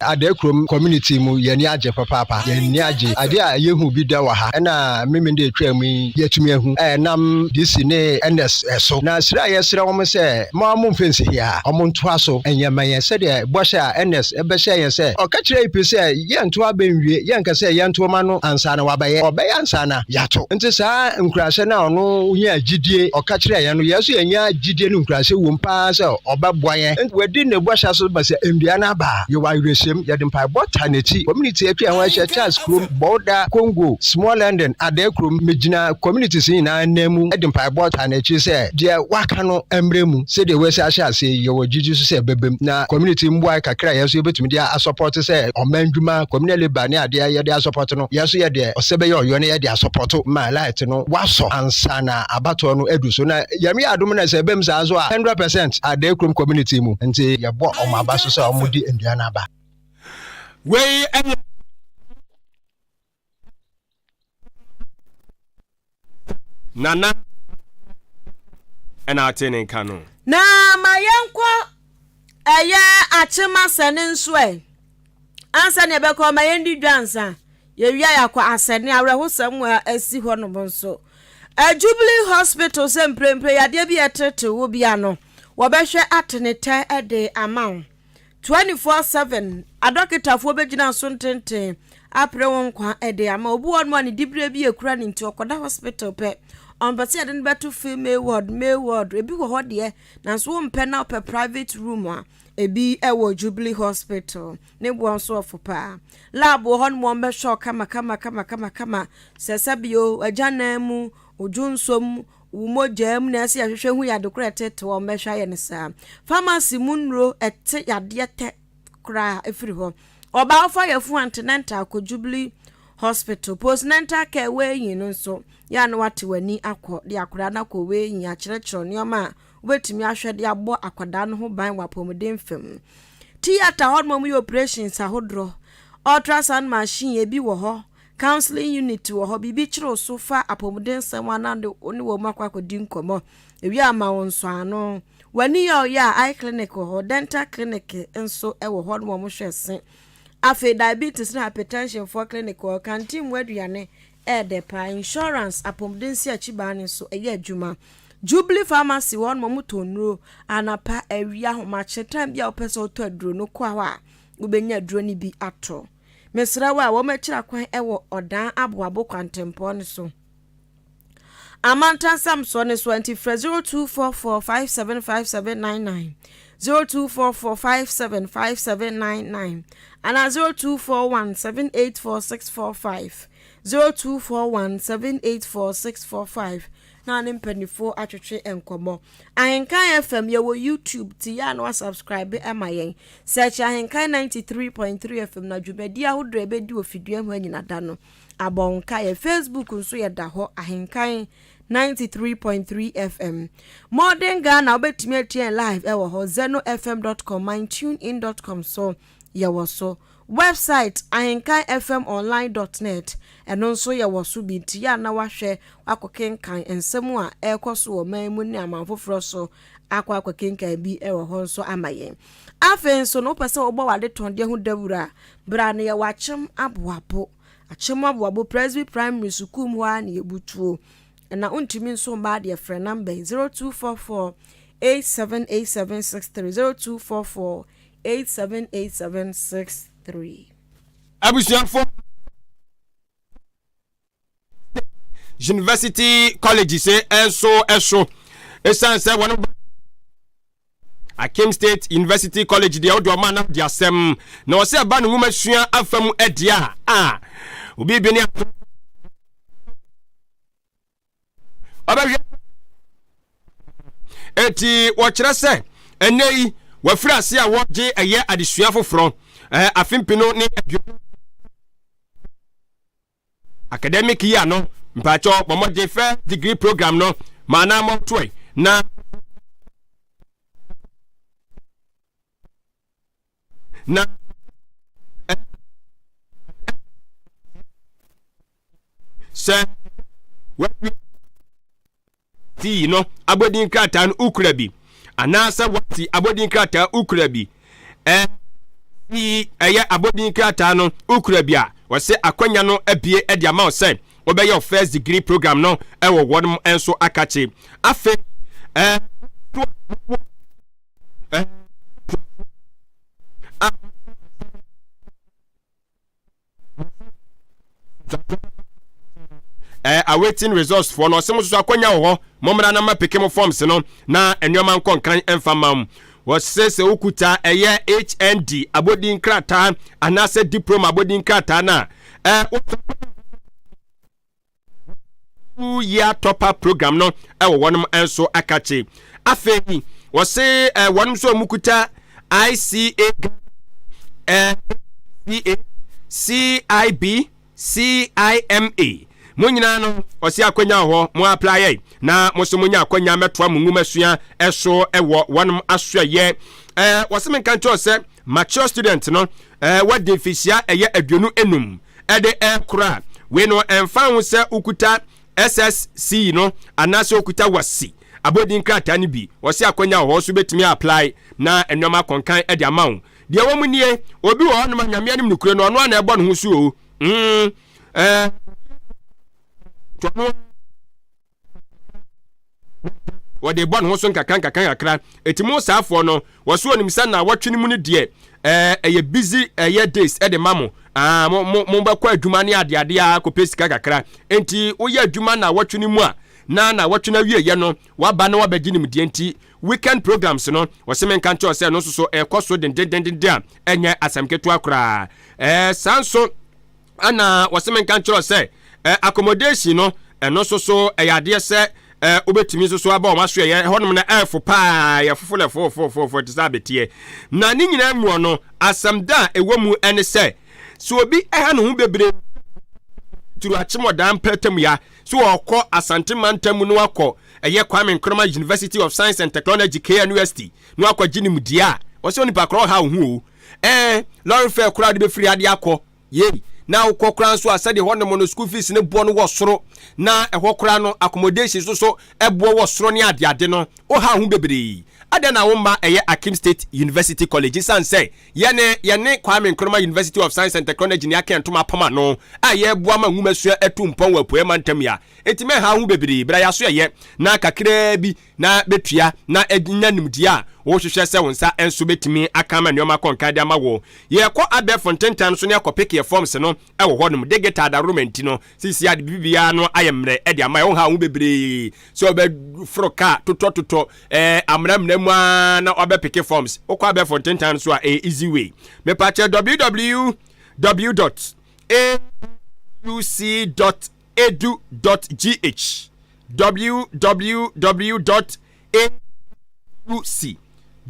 Adɛɛ kurom community mu yɛn ani agye papaapa yɛn ani agye adeɛ a yɛhu bi da wɔ ha ɛna memende atwaa mu yi yɛatumi ahu ɛnam DC ne NS so na srɛ a yɛsrɛ wɔn sɛ ma wɔn mfa nsi ha wɔn ntoa so nyɛ ma yɛn sɛdeɛ bɔhyɛ a NS bɛhyɛɛ yɛn sɛ ɔka kyerɛɛ EP sɛ Yɛnto aba nwie, yɛnka sɛ yɛnto ma no ansa na wabɛyɛ, ɔbɛyɛ ansa na yɛato. Nti saa nkuranhyɛ no a ɔno nyaa gyidie ɔka kyerɛɛ yɛn no, yɛn nso yɛnya gyidie ne nkuranhyɛ wom paa sɛ ɔbɛboa yɛn. Wadi ne bɔhyɛ so ma sɛ nnua no aba a, yɛwɔ awerɛhyɛm, yɛde mpaebɔ taa n'akyi. Community a atwa yɛn ho ahyia, Charles kurom, Bouda, Congo, Small London, Adae kurom, megyina communities nyinaa nan mu de mpaebɔ taa n'akyi sɛ deɛ waka no mmrɛ mu. Sɛdeɛ wɔasi ahyɛ aseɛ yi, yɛwɔ gyidie nso sɛ ɛbɛba mu. Na community mmoae kakra a yɛn nso yɛbɛtumi de asɔpɔte sɛ ɔman ndwuma, communal labour ne adeɛ yɛde asɔpɔte no, yɛn nso yɛdeɛ ɔsɛ bɛyɛ ɔyɔ no yɛde asɔpɔto ma light no wasɔ ansa na abatoɔ no adu so. Na Nyame yɛ adom na sɛ ɛbam saa nso a, 100% Adɛɛ kurom community mu nti yɛbɔ wɔn aba so sɛ wɔde nnua no aba. Wei ɛyɛ Nana ɛna ate ne nka no. Na ma yɛnkɔ ɛyɛ akyem asɛne nso ɛ. Ansa na yɛbɛkɔ ma yɛndi dwa ansa. Yɛwia yɛakɔ asɛne awerɛhosɛm a asi hɔnom nso. Jubilee Hospital sɛ mprempren yadeɛ bi a ɛtetew wo bia no, wɔbɛhwɛ atenetɛ de ama wo. 24/7 adɔkotafoɔ bɛgyina so ntenten apere wo nkwa de ama. Obi wɔ hɔnom a ne diberɛ bi ekura ne nti ɔkɔda hospital pɛ. Ɔmpɛ sɛ yɛde no bɛto female ward, male ward. Ebi wɔ hɔ deɛ, nanso wompɛ na wopɛ private room a, ebi wɔ Jubilee Hospital. Ne boɔ nso ɔfo paa. Lab wɔ hɔnom wɔbɛhwɛ wo kama kama kama kama kama. Sɛ sɛbio w'agyanan mu, wo dwonsɔ mu, Wo mogyaa mu na ɛsɛ yɛhwehwɛ hu yade korɔ ɛtete wɔn bɛhwɛ ayɛ no saa. Pharmacy mu nnuro ɛte yadeɛ tɛ koraa ɛfiri hɔ. Ɔbaa wofa yafunu antenatal kɔ Jubilee Hospital. Postnatal care weighing no nso yɛ a na wate w'ani akɔ de akwadaa no akɔ weighing akyerɛkyerɛ nneɛma a wobɛtumi ahwɛ de abɔ akwadaa no ho ban wɔ apɔmuden fam. Theatre hɔ nom wɔyɛ operations ahodoɔ. Ultrasound machine ebi wɔ hɔ. Counseling unit wɔ hɔ. Biribi kyere wo so fa apɔmuden nsɛm a na wo ne wɔn akɔ akɔdi nkɔmmɔ. Ewie a ma wo nsɔano. W'ani yɛ ɔyɛ a eye clinic wɔ hɔ. Dental clinic nso wɔ hɔ nom wɔhwɛ se. Afei diabetes ne hypertension foɔ clinic wɔ hɔ. Canteen mu aduane Ɛyɛ dɛ paa. Insurance, apɔmuden nsiakyibaa no nso, ɛyɛ adwuma. Jubilee Pharmacy wɔ hɔnom, wɔtɔn nnuro anapa, awia, ahomakye, time bi a wopɛ sɛ wotɔ aduro no, kɔ hɔ a, wobɛnya aduro no bi atɔ. Mesrɛ wo a, wɔn akyiri akwan wɔ Ɔdan Aboabo kwantempɔn no so. Amantan Samsoɔ no so, nti frɛ 0244 575799, 0244 575799 anaa 0241 784645. 0241 784 645 na ne mpanimfoɔ atwetwe nkɔmmɔ. Ahenkan FM yɛwɔ YouTube ti yɛ a na wasubscribe ma yɛn. Search Ahenkan 93.3 FM na dwumadi ahodoɔ a ɛbɛdi wɔ fidua ho anyinada no abɔ wo nkaeɛ. Facebook nso yɛda hɔ Ahenkan 93.3 FM. Modern Ghana wobɛtumi atie yɛn live ɛwɔ hɔ zenofm.com, mytunein.com so yɛwɔ so. Wɛbsaet, ahenkanfmonline dɔt nɛt, ɛno nso yɛwɔ so bi nti yɛ a na woahwɛ woakɔkenkan nsɛm a ɛrekɔ so wɔ ɔman mu ne aman foforɔ so akɔ akɔkenkan bi wɔ hɔ nso ama yɛn. Afei nso no wopɛ sɛ wobɔ w'adetɔndeɛ ho dawuro a, bra na yɛwɔ Akyem Aboabo. Akyem Aboabo Presby Primary Sukuu mu hɔ ara na yɛbutuo. Na wontumi nso mma adeɛ frɛ namba yi 0244 878763 0244 878763. Abusuafo University College se nso so esiane sɛ wɔn Akim State University College deɛ wode ɔma na de asɛm na ɔsɛ ɛba ne nwoma sua afa mu ɛdeɛ a a obi bi ne ɔbɛhwɛ eti wɔkyerɛ sɛ ɛnɛ yi wɔafiri ase a wɔgye ɛyɛ adesua foforɔ ɛɛ afe mpino ne aduonu academic year no mpakyɛw wɔmɔgye first degree program no maa na mɔtoɛ na na sɛ wawie tii no abɔdin krataa no ukura bi anaasɛ wati abɔdin krataa ukura bi ɛyi ɛyɛ abɔdin krataa no ukura bi a wɔsɛ akwanya no abie de ama wo sɛ wobɛyɛ first degree program no ɛwɔ wɔn nso akakye afei ɛɛ Eh, awaiting results foɔ no ɔsɛ mo soso akwanya wɔ hɔ mommra na ma peke mo forms no na nneɛma nkɔ nkan mfa ma mo wɔsɛ sɛ wokuta ɛyɛ hnd abɔdin krataa anaasɛ diploma abɔdin krataa no a eh, Two Year Top Up Program no wɔ wɔnom nso akakye. Afei wɔse eh, wɔnom nso wɔn kuta ICA eh, CA, CIB, CIMA. Mo nyinaa no ɔse akwanya wɔ hɔ mo apply yɛ na mo nso mo nya akwanya mɛtoa mo nwuma sua ɛso ɛwɔ wɔnom asoɛyɛ. Eh, wɔse menka nkyerɛ sɛ mature student no eh, wɔde mfihyia ɛyɛ 25 de rekora a, wei no ɛmfa ho sɛ wokuta SSC no anaasɛ wokuta WASSCE abɔdin krataa no bi, wɔse akwanya wɔ hɔ nso bɛtumi a apply na nnoɔma akɔnkan de ama wo. Deɛ ɛwɔ mu nie, obi wɔ hɔnom a Nyame anim nokorɛ no ɔno ara na ɛbɔ ne ho so o, mm, eh, ɔno wɔde bɔ ne ho so nkakra nkakra nkakra eti mo saafoɔ no wɔso onim sɛ na wɔtwe no mu no deɛ ɛɛ ɛyɛ busy ɛyɛ days ɛde ma mo aa mo mo mo bɛkɔ adwuma ne adeade a kɔpɛ sika kakra nti woyɛ adwuma na wɔtwe no mu a na na wɔtwe no awie yɛ no waba na wabɛgye nimdeɛ nti weekend programs no wɔsɛ menka nkyɛw sɛ no nso so ɛkɔ so dendendenden a ɛnyɛ asɛm ketewa koraa ɛɛ saa nso Ɛna wɔse menka nkyerɛ sɛ eh, accommodation no ɛno nso so ɛyɛ adeɛ sɛ eh, wobɛtumi nso so aba wɔn asoɛyɛ ɛhɔnom no ɛɛfo paa yɛ fofo lɛ fofofofo te sɛ abɛteɛ na ne nyinaa muɔ no asɛm da a ɛwɔ mu ɛne sɛ sɛ obi ɛha ne ho bebree turu akyemɔdaa mpɛtam ya so ɔkɔ Asante mantam mu no akɔ ɛyɛ Kwame Nkrumah University of Science and Technology KNUST no akɔgye nimdeɛ a. Ɔsɛ onipa korɔ ɔha wo ho o. Ɛɛ lɔre fare koraa wode bɛfiri ade akɔ. Yei, na wokɔ koraa nso a sɛdeɛ hɔnom no school fees no boɔ no wɔ soro na ɛhɔ koraa no accommodation nso so boɔ wɔ soro ne adeade no, woha wo ho bebree. Adɛn na womma ɛyɛ Akim State University College? Esiane sɛ yɛne yɛne Kwame Nkrumah University of Science and Technology ne aka ntoma apam ano a yɛreboa ma nwomasua atu mpɔn wɔ Apueɛ Mantam yi a, enti mɛnha wo ho bebree. Bra yɛaso ɛyɛ na kakraa bi na bɛtua na nya nimdeɛ a wohwehwɛ sɛ wo nsa nso bɛtumi aka ama nneɛma akɔ nkan de ama wo. Yɛkɔ abɛɛfo ntentan so ne akɔ pekeɛ forms no wɔ hɔnom. Digital adaworoma nti no, seesei ade biribiara no ayɛ mmerɛ de ama yɛn. Wonha wo ho bebree sɛ wobɛforo kaa totɔtotɔ eh, amena amena mu ara na wabɛpeke forms. Wokɔ abɛɛfo ntentan so a, ɛyɛ easy way. Mepakyɛ www dot auc dot edu dot gh www dot auc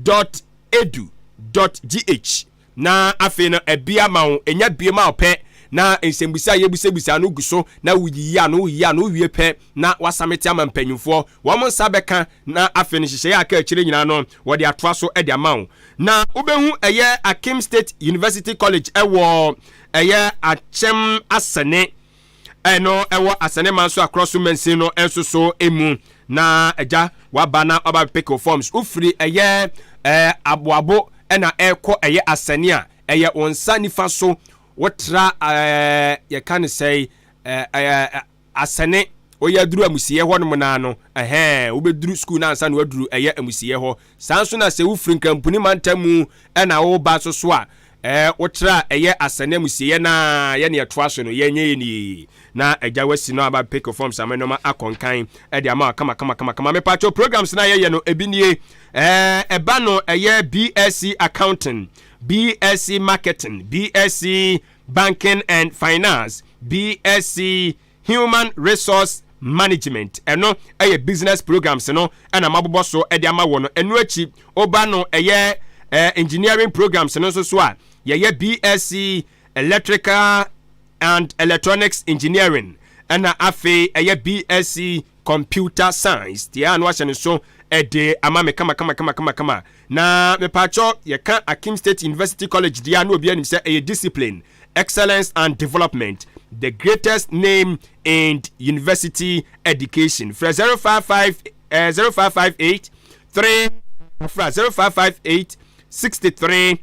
dot edu dot gh na afei no ɛbi ama wo ɛnya bie ma wo pɛ na nsɛmbusa a yɛbusabisa no gu so na woyiyi ano woyiyi ano wowie pɛ na wasamete ama mpanyinfoɔ wɔn nsa bɛka na afei no nhyehyɛeɛ a aka akyire nyinaa no wɔde atoa so de ama wo na wobɛhu ɛyɛ Akim State University College ɛwɔ ɛyɛ Akyem Asɛne Ɛno ɛwɔ Asɛne Manso Akorɔ so mansin no nso so mu. Na agya waba na waba bɛpeke wo forms. Wofiri ɛyɛ ɛɛ Aboabo ɛna ɛrekɔ ɛyɛ Asɛne a, ɛyɛ wo nsa nifa so. Wotra ɛɛ yɛka no sɛe ɛɛ ɛɛ Asɛne woyɛ aduru amusieɛ hɔ nom naa no, ɛhɛɛ wobɛduru sukuu no ansa na woaduru ɛyɛ amusieɛ hɔ. Saa nso na sɛ wofiri Nkrampuni mantam mu na woreba nso so a, ɛɛ wotra a ɛyɛ asɛne amusieɛ no ara yɛ nea ɛtoa so no, yɛnyɛ yɛ nie. Na agya wasi no aba pick forms ama nneɛma akɔ nkan de ama wo kama kama kama kama. Mepakyɛw programs no a yɛyɛ no ebi nie, ɛɛ ɛba no ɛyɛ BSc Accounting, BSc Marketing, BSc Banking and Finance, BSc Human Resource Management, ɛno yɛ business programs no na mabobɔ so de ama wɔ no. Ɛno akyi, woba no ɛyɛ engineering programs no nso so a, yɛyɛ BSc Electrical and Electronics Engineering, ɛna afei ɛyɛ BSc Computer Science. Deɛ a no ahyɛ no so de ama me kama kama kama kama kama. Na mepaakyɛw yɛka Akim State University College deɛ a na obi anim sɛ ɛyɛ discipline Excellence and Development, the greatest name in university education. Frɛ 055 eh, 0558 3 fra 0558 63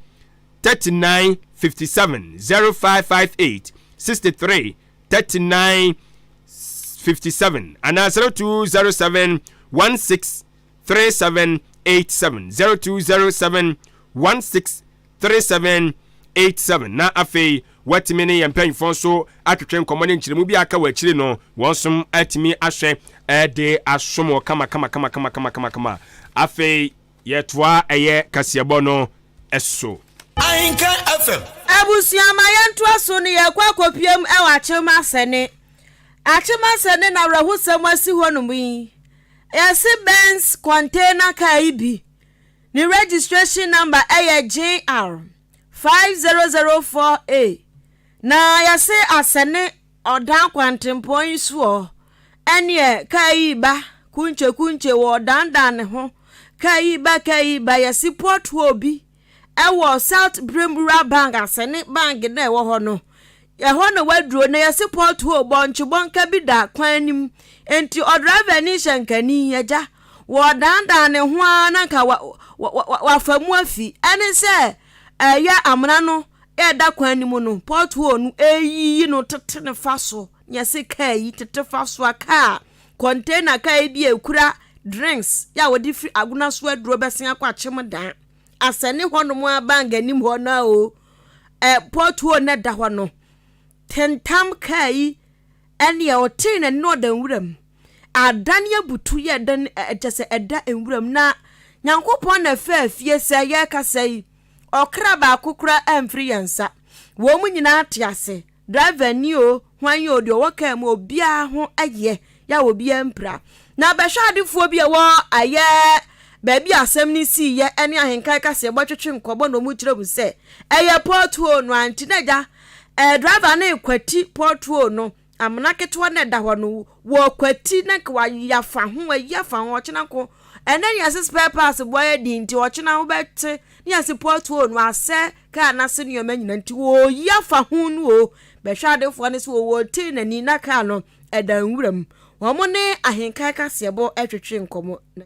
39 57 0558 63 39 57 anaa 0207 16 3787 0207 16 3787 na afei wɔatumi ne yɛn mpanyinfoɔ nso atwetwe nkɔmmɔ ne nkyerɛmu bi a aka wɔ akyiri no wɔn nso atumi ahwɛ de asom wɔ kama kama kama kama kama kama kama afei yɛtoa ɛyɛ kaseɛbɔ no so. Ahenka FM. Abusua ma yɛntoa so no yɛkɔ akɔpiem wɔ Akyem Asɛne. Akyem Asɛne na awerɛhosɛm asi hɔnom yi. Yɛse Benz container car yi bi Ne registration number yɛ GR 5004 A. Na yɛse asɛne ɔdan kwantempɔn yi soɔ ɛneɛ kaa yi ba kunkye kunkye wɔ ɔdandan ne ho kaa yi ba kaa yi ba yɛse pothole bi ɛwɔ South Bremura Bank asɛne bank na ɛwɔ hɔ no Ɛhɔ na waduro na yɛse pothole bɔnkye bɔnka bi da kwan no mu nti ɔdriver ni hyɛnkani agya wɔdandan ne ho ara na nka wa wa wa wafa mu afi ɛne sɛ ɛyɛ amena no ɛda kwan no mu no pothole no ɛyiyi no tete ne fa so na yɛse kaa yi tete fa so a kaa container kaa yi bi a ɛkura drinks yɛ a wɔde firi agona so aduro bɛsen akɔ akyem dan asɛne hɔnom a bank anim hɔ no a o ɛ pothole no da hɔ no, tentam kaa yi ɛneɛ ɔtee n'ani na ɔda nwura mu. Adane abutu yɛ ɛda kyɛ sɛ ɛda nwura mu na Nyankopɔn na ɛfɛ afie sɛ yɛrekasa yi ɔkra baako koraa amfiri yɛn nsa. Wɔn mu nyinaa te ase. Driver ni o, hwan yi o, deɛ ɔwɔ kaa mu obiara ho yɛ yɛ a obiara mpira. Na bɛhwɛadefoɔ bi a ɛwɔ ɛyɛ baabi a asɛm no siiɛ ne ahenkan kaseɛbɔ twetwe nkɔmmɔ na wɔkyerɛ mu sɛ ɛyɛ pothole no a nti na agya ɛɛ driver no rekwati pothole no amena ketewa no ɛda hɔ no wɔkwati na nka wayi afa ho ayi afa ho ɔkyena nko. Ɛnɛ ne yɛse spare parts boɔ yɛ den nti ɔkyena wobɛte ne yɛse pothole no asɛ kaa no ase nneɛma nyina nti wɔyi afa ho no o. Bɛhwɛ adefoɔ no sɛ wɔwɔ tee n'ani na kaa no ɛda nwura mu. Wɔn ne Ahenkan kaseɛbɔ twetwe nkɔmmɔ na.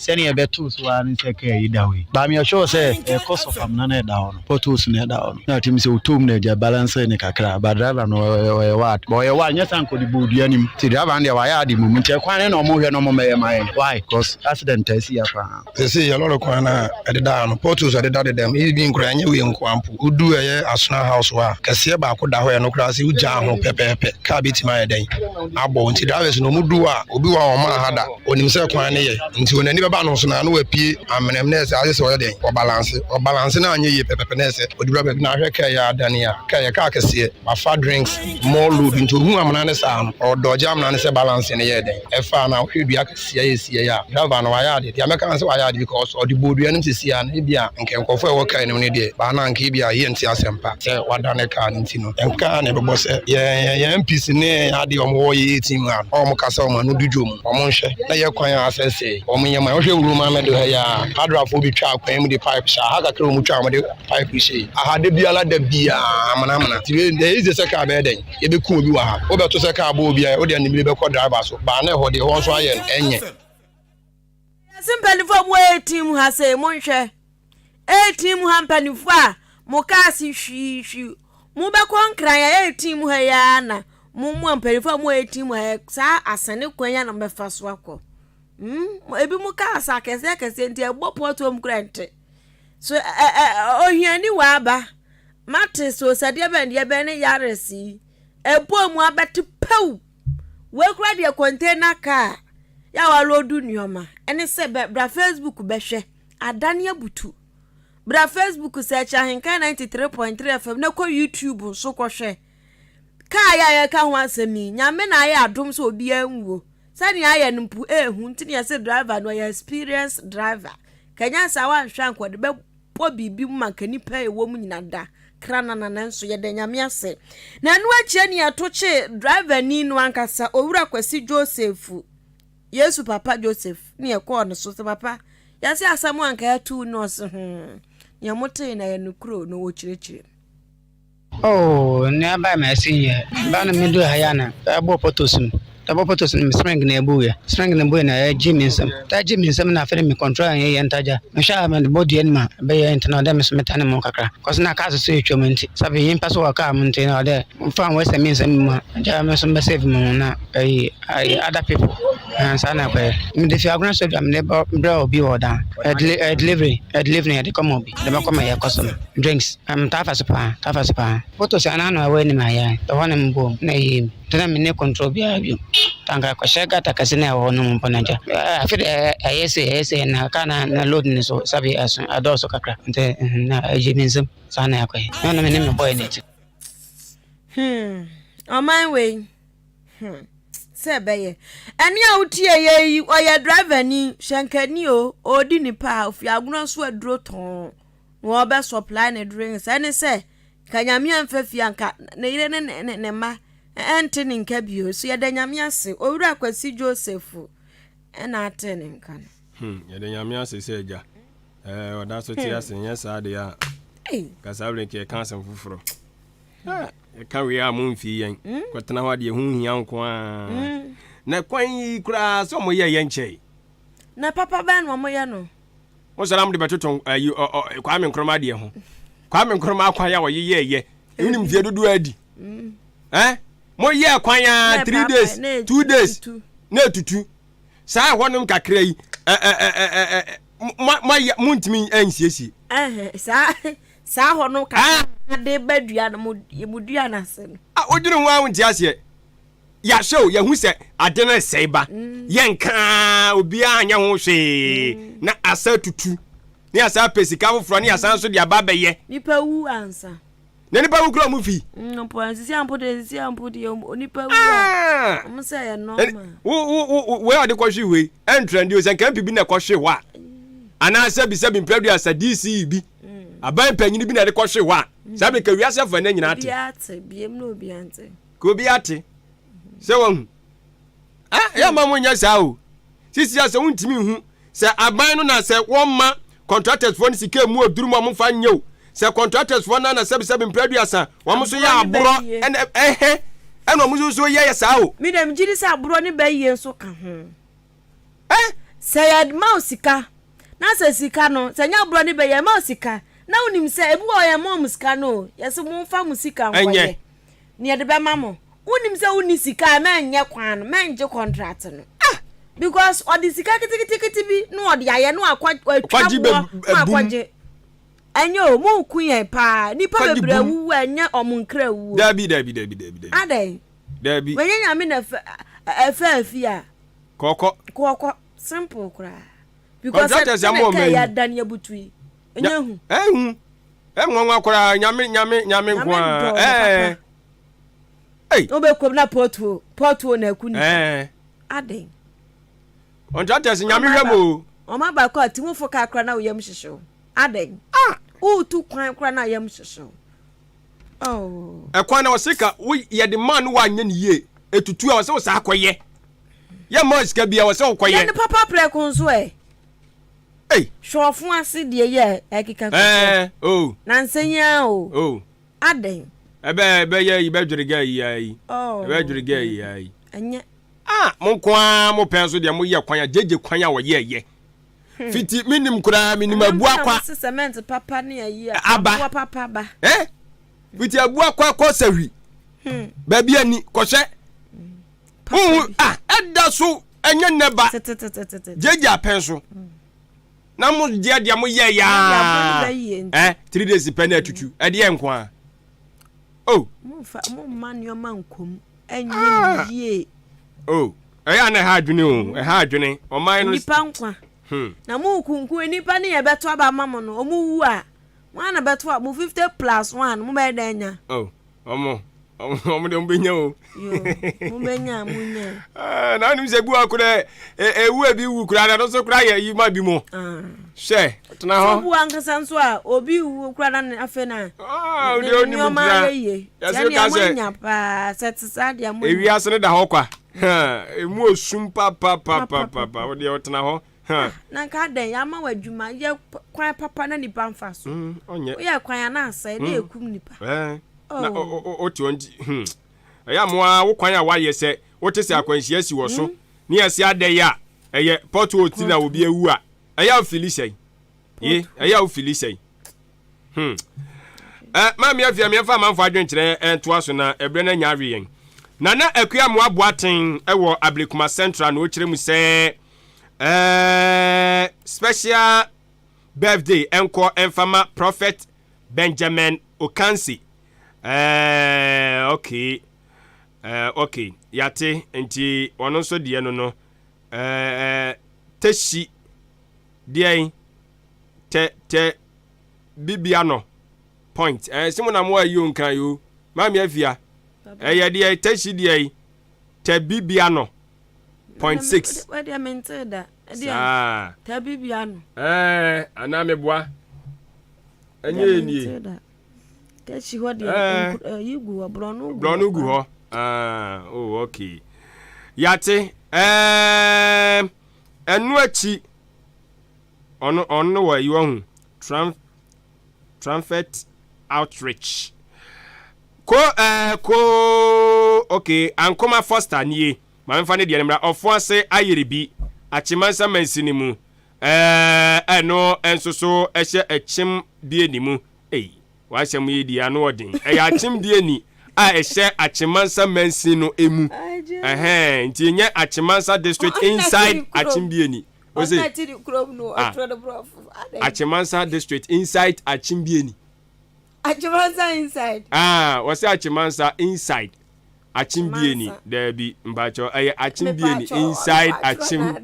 Sɛnea ɛbɛtoo so ara ne sɛ kaa yi da hɔ yi. But meyɛ sure sɛ ɛkɔ sɔfamena na ɛda hɔ no, potholes na ɛda hɔ no. Na atumi sɛ ɔtɔ mu na agya balance ne kakra. But driver no ɔyɛ wad. But ɔyɛ wad nyɛ sɛ anka ɔde bɔɔ dua no mu. Nti driver no deɛ wayɛ ade mmom. Nti ɛkwan no na ɔmo hwɛ na ɔmo mmɛyɛ ma yɛn. Why? Cause accident taa si ha paa. Seesei yɛ lɔre kwan no a ɛdeda ha no, potholes a ɛdeda deda mu, even koraa ɛnyɛ wei nko ara mpo. Wodu ɛyɛ Asona house hɔ a, kɛseɛ baako da hɔ a ɛno koraa sɛ wogyaa ho pɛpɛɛpɛ, kaa bɛtumi ayɛ dɛn abɔ wo. Nti drivers no wɔn du hɔ a, obi wɔ hɔ a ɔmaa ha da, ɔnim sɛ kwan no yɛ, nti wɔn ani bɛba no so no a na wapue amena mu na ɛsɛ agye sɛ ɔyɛ dɛn, ɔbalanse. Ɔbalanse no anyɛ yie pɛpɛpɛ na ɛsɛ ɔde wura baabi na ahwɛ kaa yi a adane a, kaa yɛ kaa kɛseɛ, wafa drinks, more load, nti ɔhu amena no saa no, ɔdɔgye amena no sɛ balance no yɛɛ dɛn, ɛfaa no a wohwɛ dua kɛseɛ. Sia yɛ sia yi a driver no wayɛ ade deɛ mɛka ne sɛ wayɛ ade because ɔde bɔɔ dua no mu sisi a no ebia nka nkurɔfoɔ a ɛwɔ car no mu no deɛ baa na nka ebia yɛ nte asɛm pa sɛ wadane car no nti no nka na ɛbɛbɔ sɛ yɛn yɛn MPs ne adeɛ wɔn wɔ yɛ team a wɔn kasa wɔn ano di dwom wɔn nhwɛ na yɛ kwan a asɛsɛe wɔn nyɛ man wohwɛ wuro man mɛdo ha yi a hadrafoɔ bi twa kwan mu de pipe hyɛ aha kakra wɔn twa wɔn de pipe hyɛ yi aha da biara da biara amena amena ti ɛyɛ sɛ car bɛyɛ dɛn Yɛbɛku obi wɔ ha. Wobɛto sɛ kaa bɔ obi a, wode anibere bɛkɔ driver so. Baa na ɛhɔ deɛ, ɛhɔ nso ayɛ no, ɛnyɛ. Yɛse mpanimfoɔ a mowɔ 18 mu ha sei monhwɛ 18 mu ha mpanimfoɔ a mo kaa se hwii hwii mobɛkɔ nkran a 18 mu ha yi ara na mo mo mpanimfoɔ a mowɔ 18 mu ha saa asɛne kwan yi a na mobɛfa so akɔ mm ebi mo kaa sa akɛseɛ akɛseɛ nti ɛbɔ pɔtoɔ mu kora nte so ɛ ɛ ohiani wɔ aba Mate so sɛ deɛ bɛn deɛ bɛn ne Yaris yi ɛbɔɔ mu abɛte pɛw. Wei koraa deɛ container car yɛ a wɔaloodu nneɛma ɛne sɛ bɛ bra Facebook bɛhwɛ adane abutu. Bra Facebook search Ahenkan 93.3 FM na kɔ YouTube nso kɔhwɛ. Car yɛ a yɛka ho asɛm yi, Nyame na ayɛ adom sɛ obiara nwuo. Sɛnea ayɛ no mpo ɛɛhu nti na yɛse driver no ɔyɛ experienced driver. Kanya saa wanhwɛ anka ɔde bɛ bɔ biribi mu ma nka nnipa a ɛwɔ mu nyina da kranana nanso yɛda Nyame ase. Na ɛno akyire ne yɛto kyee driver ni no ankasa Owura Kwasi Joseph, Yesu papa Joseph ne yɛkɔɔ ne so sɛ papa yɛse asɛm a nka ɛto no ɔse hmm nea motee na ɛyɛ nokorɛ o na ɔkyerɛkyerɛ mu. Oh, nea ɛbae ma ɛsen yɛ. Ba no medu ha ya na ɛbɔ photos mu. Ɛbɔ photos no spring na ebu yɛ. Spring na ebu yɛ na ɛgye me nsam. Ta gye me nsam na afei me control anyɛ yɛ ntagya. Mehwɛ a me bɔ dua no ma ɛbɛyɛ nti na ɔdɛ me so metane mu kakra. Kɔso na kaa so etwa mu nti. Sabi nyimpa so wɔ kaa mu nti na ɔdɛ mfa ho sɛ me nsam mu a. Gya me so mbɛ save mo ho na ɛyi other people. Ɛhɛn saa na ɛkɔyɛ. Mede fi agona so dwa mede brɛ obi wɔ dan. Ɛyɛ delivery, ɛyɛ delivery na yɛde kɔma obi. Yɛde bɛkɔ ma yɛ customer. Drinks, ɛm taa fa so paa, taa fa so paa. Photos a na ano ɛwɔ anim ayɛ, ɛhɔ na mebɔɔ mu na ɛyɛɛ mu. Nti na menni control biara bio. Nti anka ɛkɔhyɛ gutter kɛse no a ɛwɔ hɔ no mu mpo na agya. Afe deɛ ɛyɛ sei, ɛyɛ sei na kaa na na load no so sɛbe ɛso ɛdɔɔso kakra. Nti na ɛgye me nsam. Saa na ɛkɔyɛ. Na na me ne me boy na ɛte. Hmm, ɔman wei. Hmm, sɛ ɛbɛyɛ. Ɛne a wotie yɛ yi, ɔyɛ driver ni, hyɛnkani o, ɔredi nipa a, ofi agorɔ so aduro tɔn, na ɔbɛ supply ne drinks. Ɛne sɛ, ka nyame amfa fie anka ne yere ne ne ne mma ɛnte ne nka bio. So yɛda nyame ase. Owura Kwasi Joseph ɛna ate ne nka no. Hmm, yɛda nyame ase sɛ agya. Ɛɛ, ɔda so te hmm. ase, nyɛ saa deɛ a. Ka saa berɛ nka yɛka asɛm foforɔ. Yɛka wei a momfii yɛn hmm? kɔtena hɔ adeɛ ho hia nko a hmm. na kwan yi koraa sɛ ɔmo yɛ yɛ nkyɛe na papa bɛn na ɔmo yɛ no wo sɛ na mode bɛtoto ayi Kwame Nkrumah deɛ ho Kwame Nkrumah kwan a ɔyeyɛɛyɛ wonim mfeɛ dodoɔ adi hmm. eh? moyɛɛ kwan a 3 days 2 days na ɛtutu saa ɛhɔnom kakra yi montumi ansiesie saa Saa hɔ no kakra ah. de ba dua no mo mo dua no ase no. Ah, wodwene ho a wonte aseɛ. Yɛahyɛ o, yɛhu sɛ ade no resɛe ba. Mm. Yɛnka obiara nyɛ ho hwee mm. na asa tutu. Ne asa apɛ sika foforɔ ne asan nso de aba abɛyɛ. Nipa wu ansa. Na nipa wu kura ɔmo fi. Mm, mpo nsisi ampo de nsisi ampo de nipa wu a. Ah. Ɔmo sɛ yɛ nɔɔma. Wo wo wo wei a ɔde kɔhwe wei ɛntrɛnde o sɛ nka mpi bi na ɛkɔhwe hɔ a. Anaasɛ bisa bi mprɛdu asa DCE bi. Aban panyin bi na ɛde kɔhwe hɔ a, saa bere ka wiase afa nna nyinaa te. Obiara te, biem na obiara nte. Ka obiara te. Sɛ wahu. Ah, yɛ ma mo nyɛ saa o. Sisi a sɛ wontumi nhu sɛ aban no na sɛ wɔmma contractors foɔ no sika emu oduru mu a wɔmfa nyɛ o, sɛ contractors foɔ no na sɛbisɛbi mpere aduasa wɔn nso yɛ aborɔ ɛna ɛhɛ ɛna wɔn nso so yɛ saa o. Me deɛ megye di sɛ aborɔ ne bɛyie nso ka ho. Eh! Sɛ yɛma wo sika na sɛ sika no sɛ nyɛ aborɔ ne bɛyie yɛma wo sika na wonim sɛ ebi wɔ hɔ yɛmma wɔn sika no o, yɛse momfa mo sika nkɔyɛ na yɛde bɛma mo. Wonim sɛ wonni sika a mɛnyɛ kwan no, mɛngye contract no. Ah! Because ɔde sika ketekete bi na ɔde ayɛ na wakɔ watwa boɔ na wakɔgye. Ɛnyɛ o, mo ku yɛn paa. Nipa bebree awuwu a ɛnyɛ ɔmo nkra wuo. Dabi dabi dabi dabi dabi. Adɛn? Dabi. Wɔnyɛ nyame na ɛfɛ ɛfɛ afi a. Kɔkɔ. Kɔkɔ simple koraa. Because sɛ sɛ kɛ yɛ adan yɛ butu yi. Ɛnyɛ hu. Ɛhu. Ɛnwanwa koraa nyame nyame nyame nko ara. Ɛɛ. Ei. Wobɛkɔm na pɔtuo pɔtuo na aku nipa. Ɛɛ. Adɛn. Contractors nyame hwɛ mo o. Wɔn aba kɔ atimufo kaa koraa na wo yam hyehye wo. Adɛn. Ah. Woretu kwan koraa na yam hyehye wo. Oh. Ɛkwan na ɔse ka wo yɛde maa no wanyɛ ne yie etutu a ɔsɛ wo saa kɔyɛ. Yɛ maa sika bi a ɔsɛ wo kɔyɛ. Yɛ ne papa prɛko nso ɛ. Ei. Hwɛ ɔfo ase deɛ yɛ ɛkeka kɔkɔ. Ɛɛ oh. Na nsɛnyaa o. Oh. Adɛn? Ɛbɛ ɛbɛyɛ yi bɛdwere gɛ yi ayi. Oh. Ɛbɛdwere gɛ yi ayi. Ɛnyɛ. Ah, mo nko ara mo pɛn so deɛ mo yɛ kwan a gyegye kwan a wɔyɛ yɛ. Hmm. Fiti mi nim koraa mi nim abu akwa. Ɛnna cement papa ne ayi a. Aba. Aboa papa ba. Eh? Fiti abu akwa kɔ sahwi. Hmm. Baabi ani kɔhyɛ. Huhu ah ɛda so ɛnyɛ nnɛ ba. Gyegye apɛn so. Hmm. Na mo deɛ deɛ mo yɛ yaa. Eh, 3 days pɛ na atutu. Ɛdeɛ nko a. Oh. Mo nfa mo mma nneɛma nkom ɛnyɛ yie. Oh. Ɛyɛ a na ɛha adwene o. Ɛha adwene. Ɔman no. Nipa nkwa. Hmm. Na mo kunku nipa ne yɛ bɛto aba ama mo no. Ɔmo wu a. Mo ana bɛto a mo 50 plus 1 mo bɛyɛ dɛ anya. Oh. Ɔmo. Ɔmo de ɔmo bɛnya o. Yo. Mo bɛnya mo nya. Ah, na anim sɛ bi wa kora ewu ebi wu kora na no so kora yɛ yi ma bi mo. Ah. Hwɛ, tena hɔ. So bu ankasa nso a obi wu kora na afei na. Ah, odi oni mu tena. Nneɛma yɛ yie. Yɛsɛ ka sɛ. Nya paa sɛ te saa deɛ mo. Ewiase no da hɔ kwa. Emu osum papapapapa. Wo deɛ ɔtena hɔ. Ah, na nka adɛn yɛama wo adwuma yɛ kwan papa na nipa mfa so. Ɔnyɛ. Woyɛ kwan a na asɛe na ekum nipa. Ɛɛ. Na o te ɔnti. Hmm. Ɛyɛ amoa wo kwan a wayɛ sɛ wote sɛ akwanhyia si wɔ so. Ne yɛse adɛn a ɛyɛ pothole ti na obi awu a ɛyɛ a wofili sɛn? Ye, ɛyɛ a wofili sɛn? Hmm. Eh, maame afia meɛmfa amanfo adwenkyerɛ ntoa so na ɛberɛ no anya awe yɛn. Nana Akua Amoah Boateng wɔ Ablekuma Central na ɔkyerɛ mu sɛ eh, special birthday ɛnkɔ ɛmfa Prophet Benjamin Okansi. Eh, okay. Eh, okay, yate nti ɔno nso deɛ no no eh, teshi deɛn tɛ tɛ bibia no point eh, se mo na mo ayi o nkran yi o maame afia ɛyɛ eh, deɛ teshi deɛ tɛ bibia no point 6 saa tɛ bibia no eh, anaa meboa ɛnyɛ yɛ nie Tɛkyi hɔ deɛ eh. yi gu hɔ borɔno gu hɔ. Borɔno gu hɔ ah oh okay yate ɛɛm ɛno akyi ɔno ɔno wɔ ayi ɔho tram tramfet outreach ko ɛɛ eh, ko okay ankoma foster nie maame fa ne deɛ no mmra ɔfo ase ayere bi akyemansa mansini mu ɛɛ ɛno nso so ɛhyɛ ɛkyem bie ne mu. Ei, w'asɛm yi deɛ ano ɔden. Ɛyɛ Akyem Dieni a ɛhyɛ Akyemansa mansin no emu. Ɛhɛn, nti ɛnyɛ Akyemansa district inside Akyem Dieni. Ose, ah, Akyemansa district inside Akyem Dieni. Akyemansa inside. Ah, wɔsɛ Akyemansa inside. Akyem Bieni daabi mpakyɛw ɛyɛ Akyem Bieni inside Akyem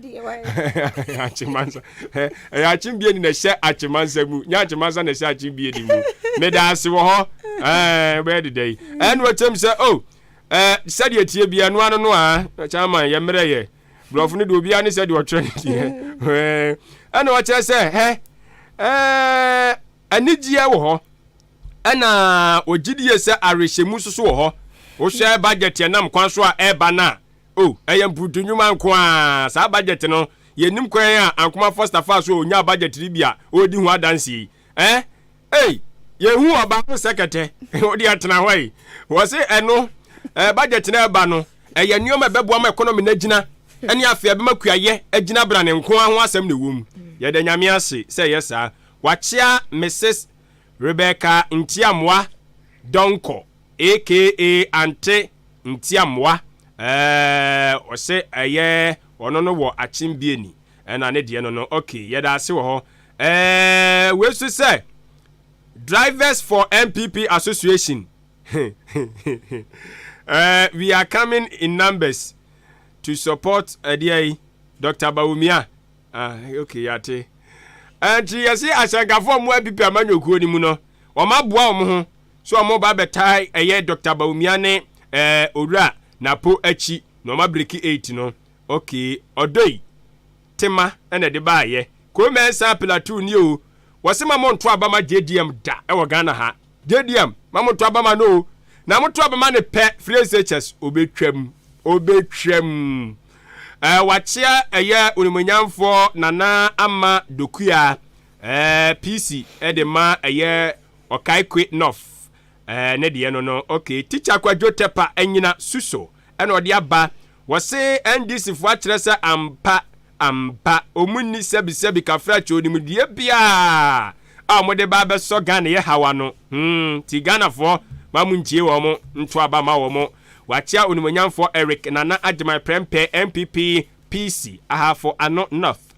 Akyemansa ɛyɛ Akyem Bieni na ɛhyɛ Akyemansa mu nyɛ Akyemansa na ɛhyɛ Akyem Bieni mu meda ase wɔ hɔ ɛɛ bɛyɛ deda yi ɛna ɔkyɛm sɛ o oh, ɛɛ sɛdeɛ tie bi ɛno ano no a chairman yɛ mmerɛ yɛ borɔfo no deɛ obiara ne sɛdeɛ ɔtwerɛ ne deɛ ɛɛ ɛna ɔkyerɛ sɛ hɛ ɛɛ anigyeɛ wɔ hɔ. Ɛna wɔgye die sɛ awerehyɛmu nso so wɔ hɔ. Wohwɛ budget a ɛnam kwan so a ɛreba no a, Oh, ɛyɛ mpurutu nnwuma nko ara. Saa budget no, yɛnnim kwan a Ankoma Foster faa so a ɔnyaa budget no bi a ɔredi ho adanseɛ yi. Eh? Ei! Yɛhu ɔbaa no sɛ kɛtɛ. Wo deɛ tena hɔ yi. Wɔse ɛno, eh, budget no ɛba no, ɛyɛ nneɛma ɛbɛboa ma economy no agyina, ɛne afei ɛbɛma kuayɛ agyina brane nko ara ho asɛm na ɛwɔ mu. Yɛda Nyame ase sɛ ɛyɛ saa. Wakyea Mrs. Rebecca Ntiamoah Donkor aka Ante Ntiamoah ɛɛ ɔsɛ ɛyɛ ɔno no wɔ Akyembieni ɛna ne deɛ no no ok yɛda ase wɔ hɔ ɛɛ wei so sɛ Drivers for NPP Association ɛɛ we are coming in numbers to support ɛdeɛ yi Dr. Bawumia Ah, ok, yɛate. Ɛnti yɛse ahyɛnkafoɔ a wɔn NPP amanyɔkuo no mu no, wɔn aboa wɔn ho so wɔn ba bɛtaa ɛyɛ Dr. Bawumia ne ɛɛ Owura Napo akyi na wɔn abiriki 8 no. Ok, ɔdɔ yi, tema ɛna ɛde baayɛ. Kuro Mɛnsa Plateau ni o. Wɔse ma mo nto aba ma JDM da ɛwɔ Ghana ha. JDM, ma mo nto aba ma no o. Na mo to aba ma no pɛ, free SHS, obetwam. Obetwam. Ɛɛ wakyea ɛyɛ onimuonyamfoɔ Nana Ama Dokua ɛɛ PC ɛde ma ɛyɛ Okaikwe North ɛɛ ne deɛ no no ok Teacher Kwadwo Tɛpa Anyina Suso ɛna ɔde aba wɔse NDC foɔ akyerɛ sɛ ampa Ampa, wɔn nni sɛbisɛbi kafrakyɛ onimdeɛ biaa a wɔn de ba abɛsɔ Ghana yɛ haw ano. Hmm, nti Ghanafoɔ ma mo ntie wɔn, nto aba ma wɔn. Wakyea Onimuonyamfoɔ Eric Nana Agyemang Prempeh, NPP, PC, Ahafo Ano North.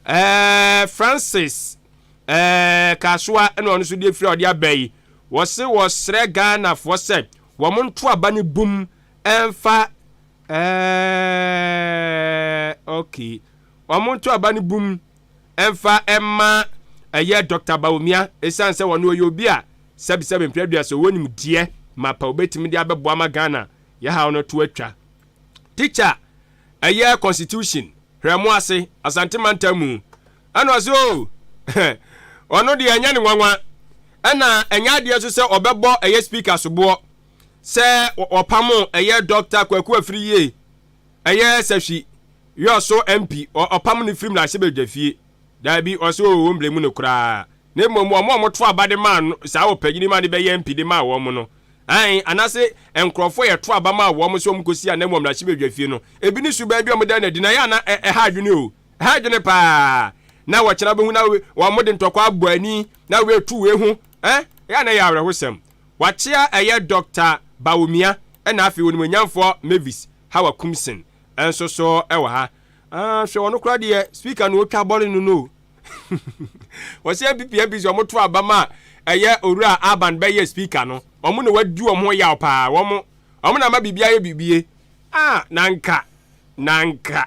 Eh, Francis eh, Kasoa ɛna ɔno nso de afiri a ɔde aba yi. Wɔse wɔsrɛ Ghanafoɔ sɛ wɔn nto aba no bum ɛmfa Ɛɛɛɛ okay. Wɔn nto aba no bum ɛmfa ɛma ɛyɛ Dr. Bawumia ɛsiane sɛ wɔn ɔyɛ obi a sɛbisɛbi mpere aduasa ɔwɔ nimdeɛ mapa obetumi de abɛboa ma Ghana yɛhaw no to atwa. Teacher ɛyɛ constitution hwɛ mo ase Asante mantam mu ɛna ɔse o ɔno deɛ ɛnyɛ ne nwanwa ɛna ɛnyɛ adeɛ nso sɛ ɔbɛbɔ ɛyɛ speaker soboɔ sɛ wɔpamo ɛyɛ Dɔkta Kwaku Afriyie, ɛyɛ Sahwi Yɔso MP, ɔpam no firi mmarahyɛbadwafie. Daabi, ɔse oo wɔmbrɛ mu no koraa. Na mmom wɔn a wɔto aba de maa no, saa ɔpanyin ma no bɛyɛ MP de maa wɔn no, ae, anaase nkurɔfoɔ a yɛto aba maa wɔn sɛ wɔnkɔsi anan wɔ mmarahyɛbadwafie no, ebi ne suban bi a wɔda no adi na ɛyɛ a na ɛha adwene o. Ɛha adwene paa. Na wɔkyena bɛhu na wɔn de ntɔkwa abɔ ani na wɔatu wei ho, eh, ɛyɛ a na ɛyɛ awerɛhosɛm. Wakyea ɛyɛ Dɔkta Bawumia ɛna afei Onimuonyamfoɔ Mavis Hawa Kumsin nso so ɛwɔ ha. Ah, hwɛ ɔno koraa deɛ speaker no ɔtwa bɔre no no. Wɔsɛ NPP MPs wɔn to aba ma ɛyɛ Owura Alban bɛyɛ speaker no. Wɔn na wadi wɔn ho yaw paa. Wɔn wɔn na ama biribi ayɛ biribi. Ah, na nka na nka.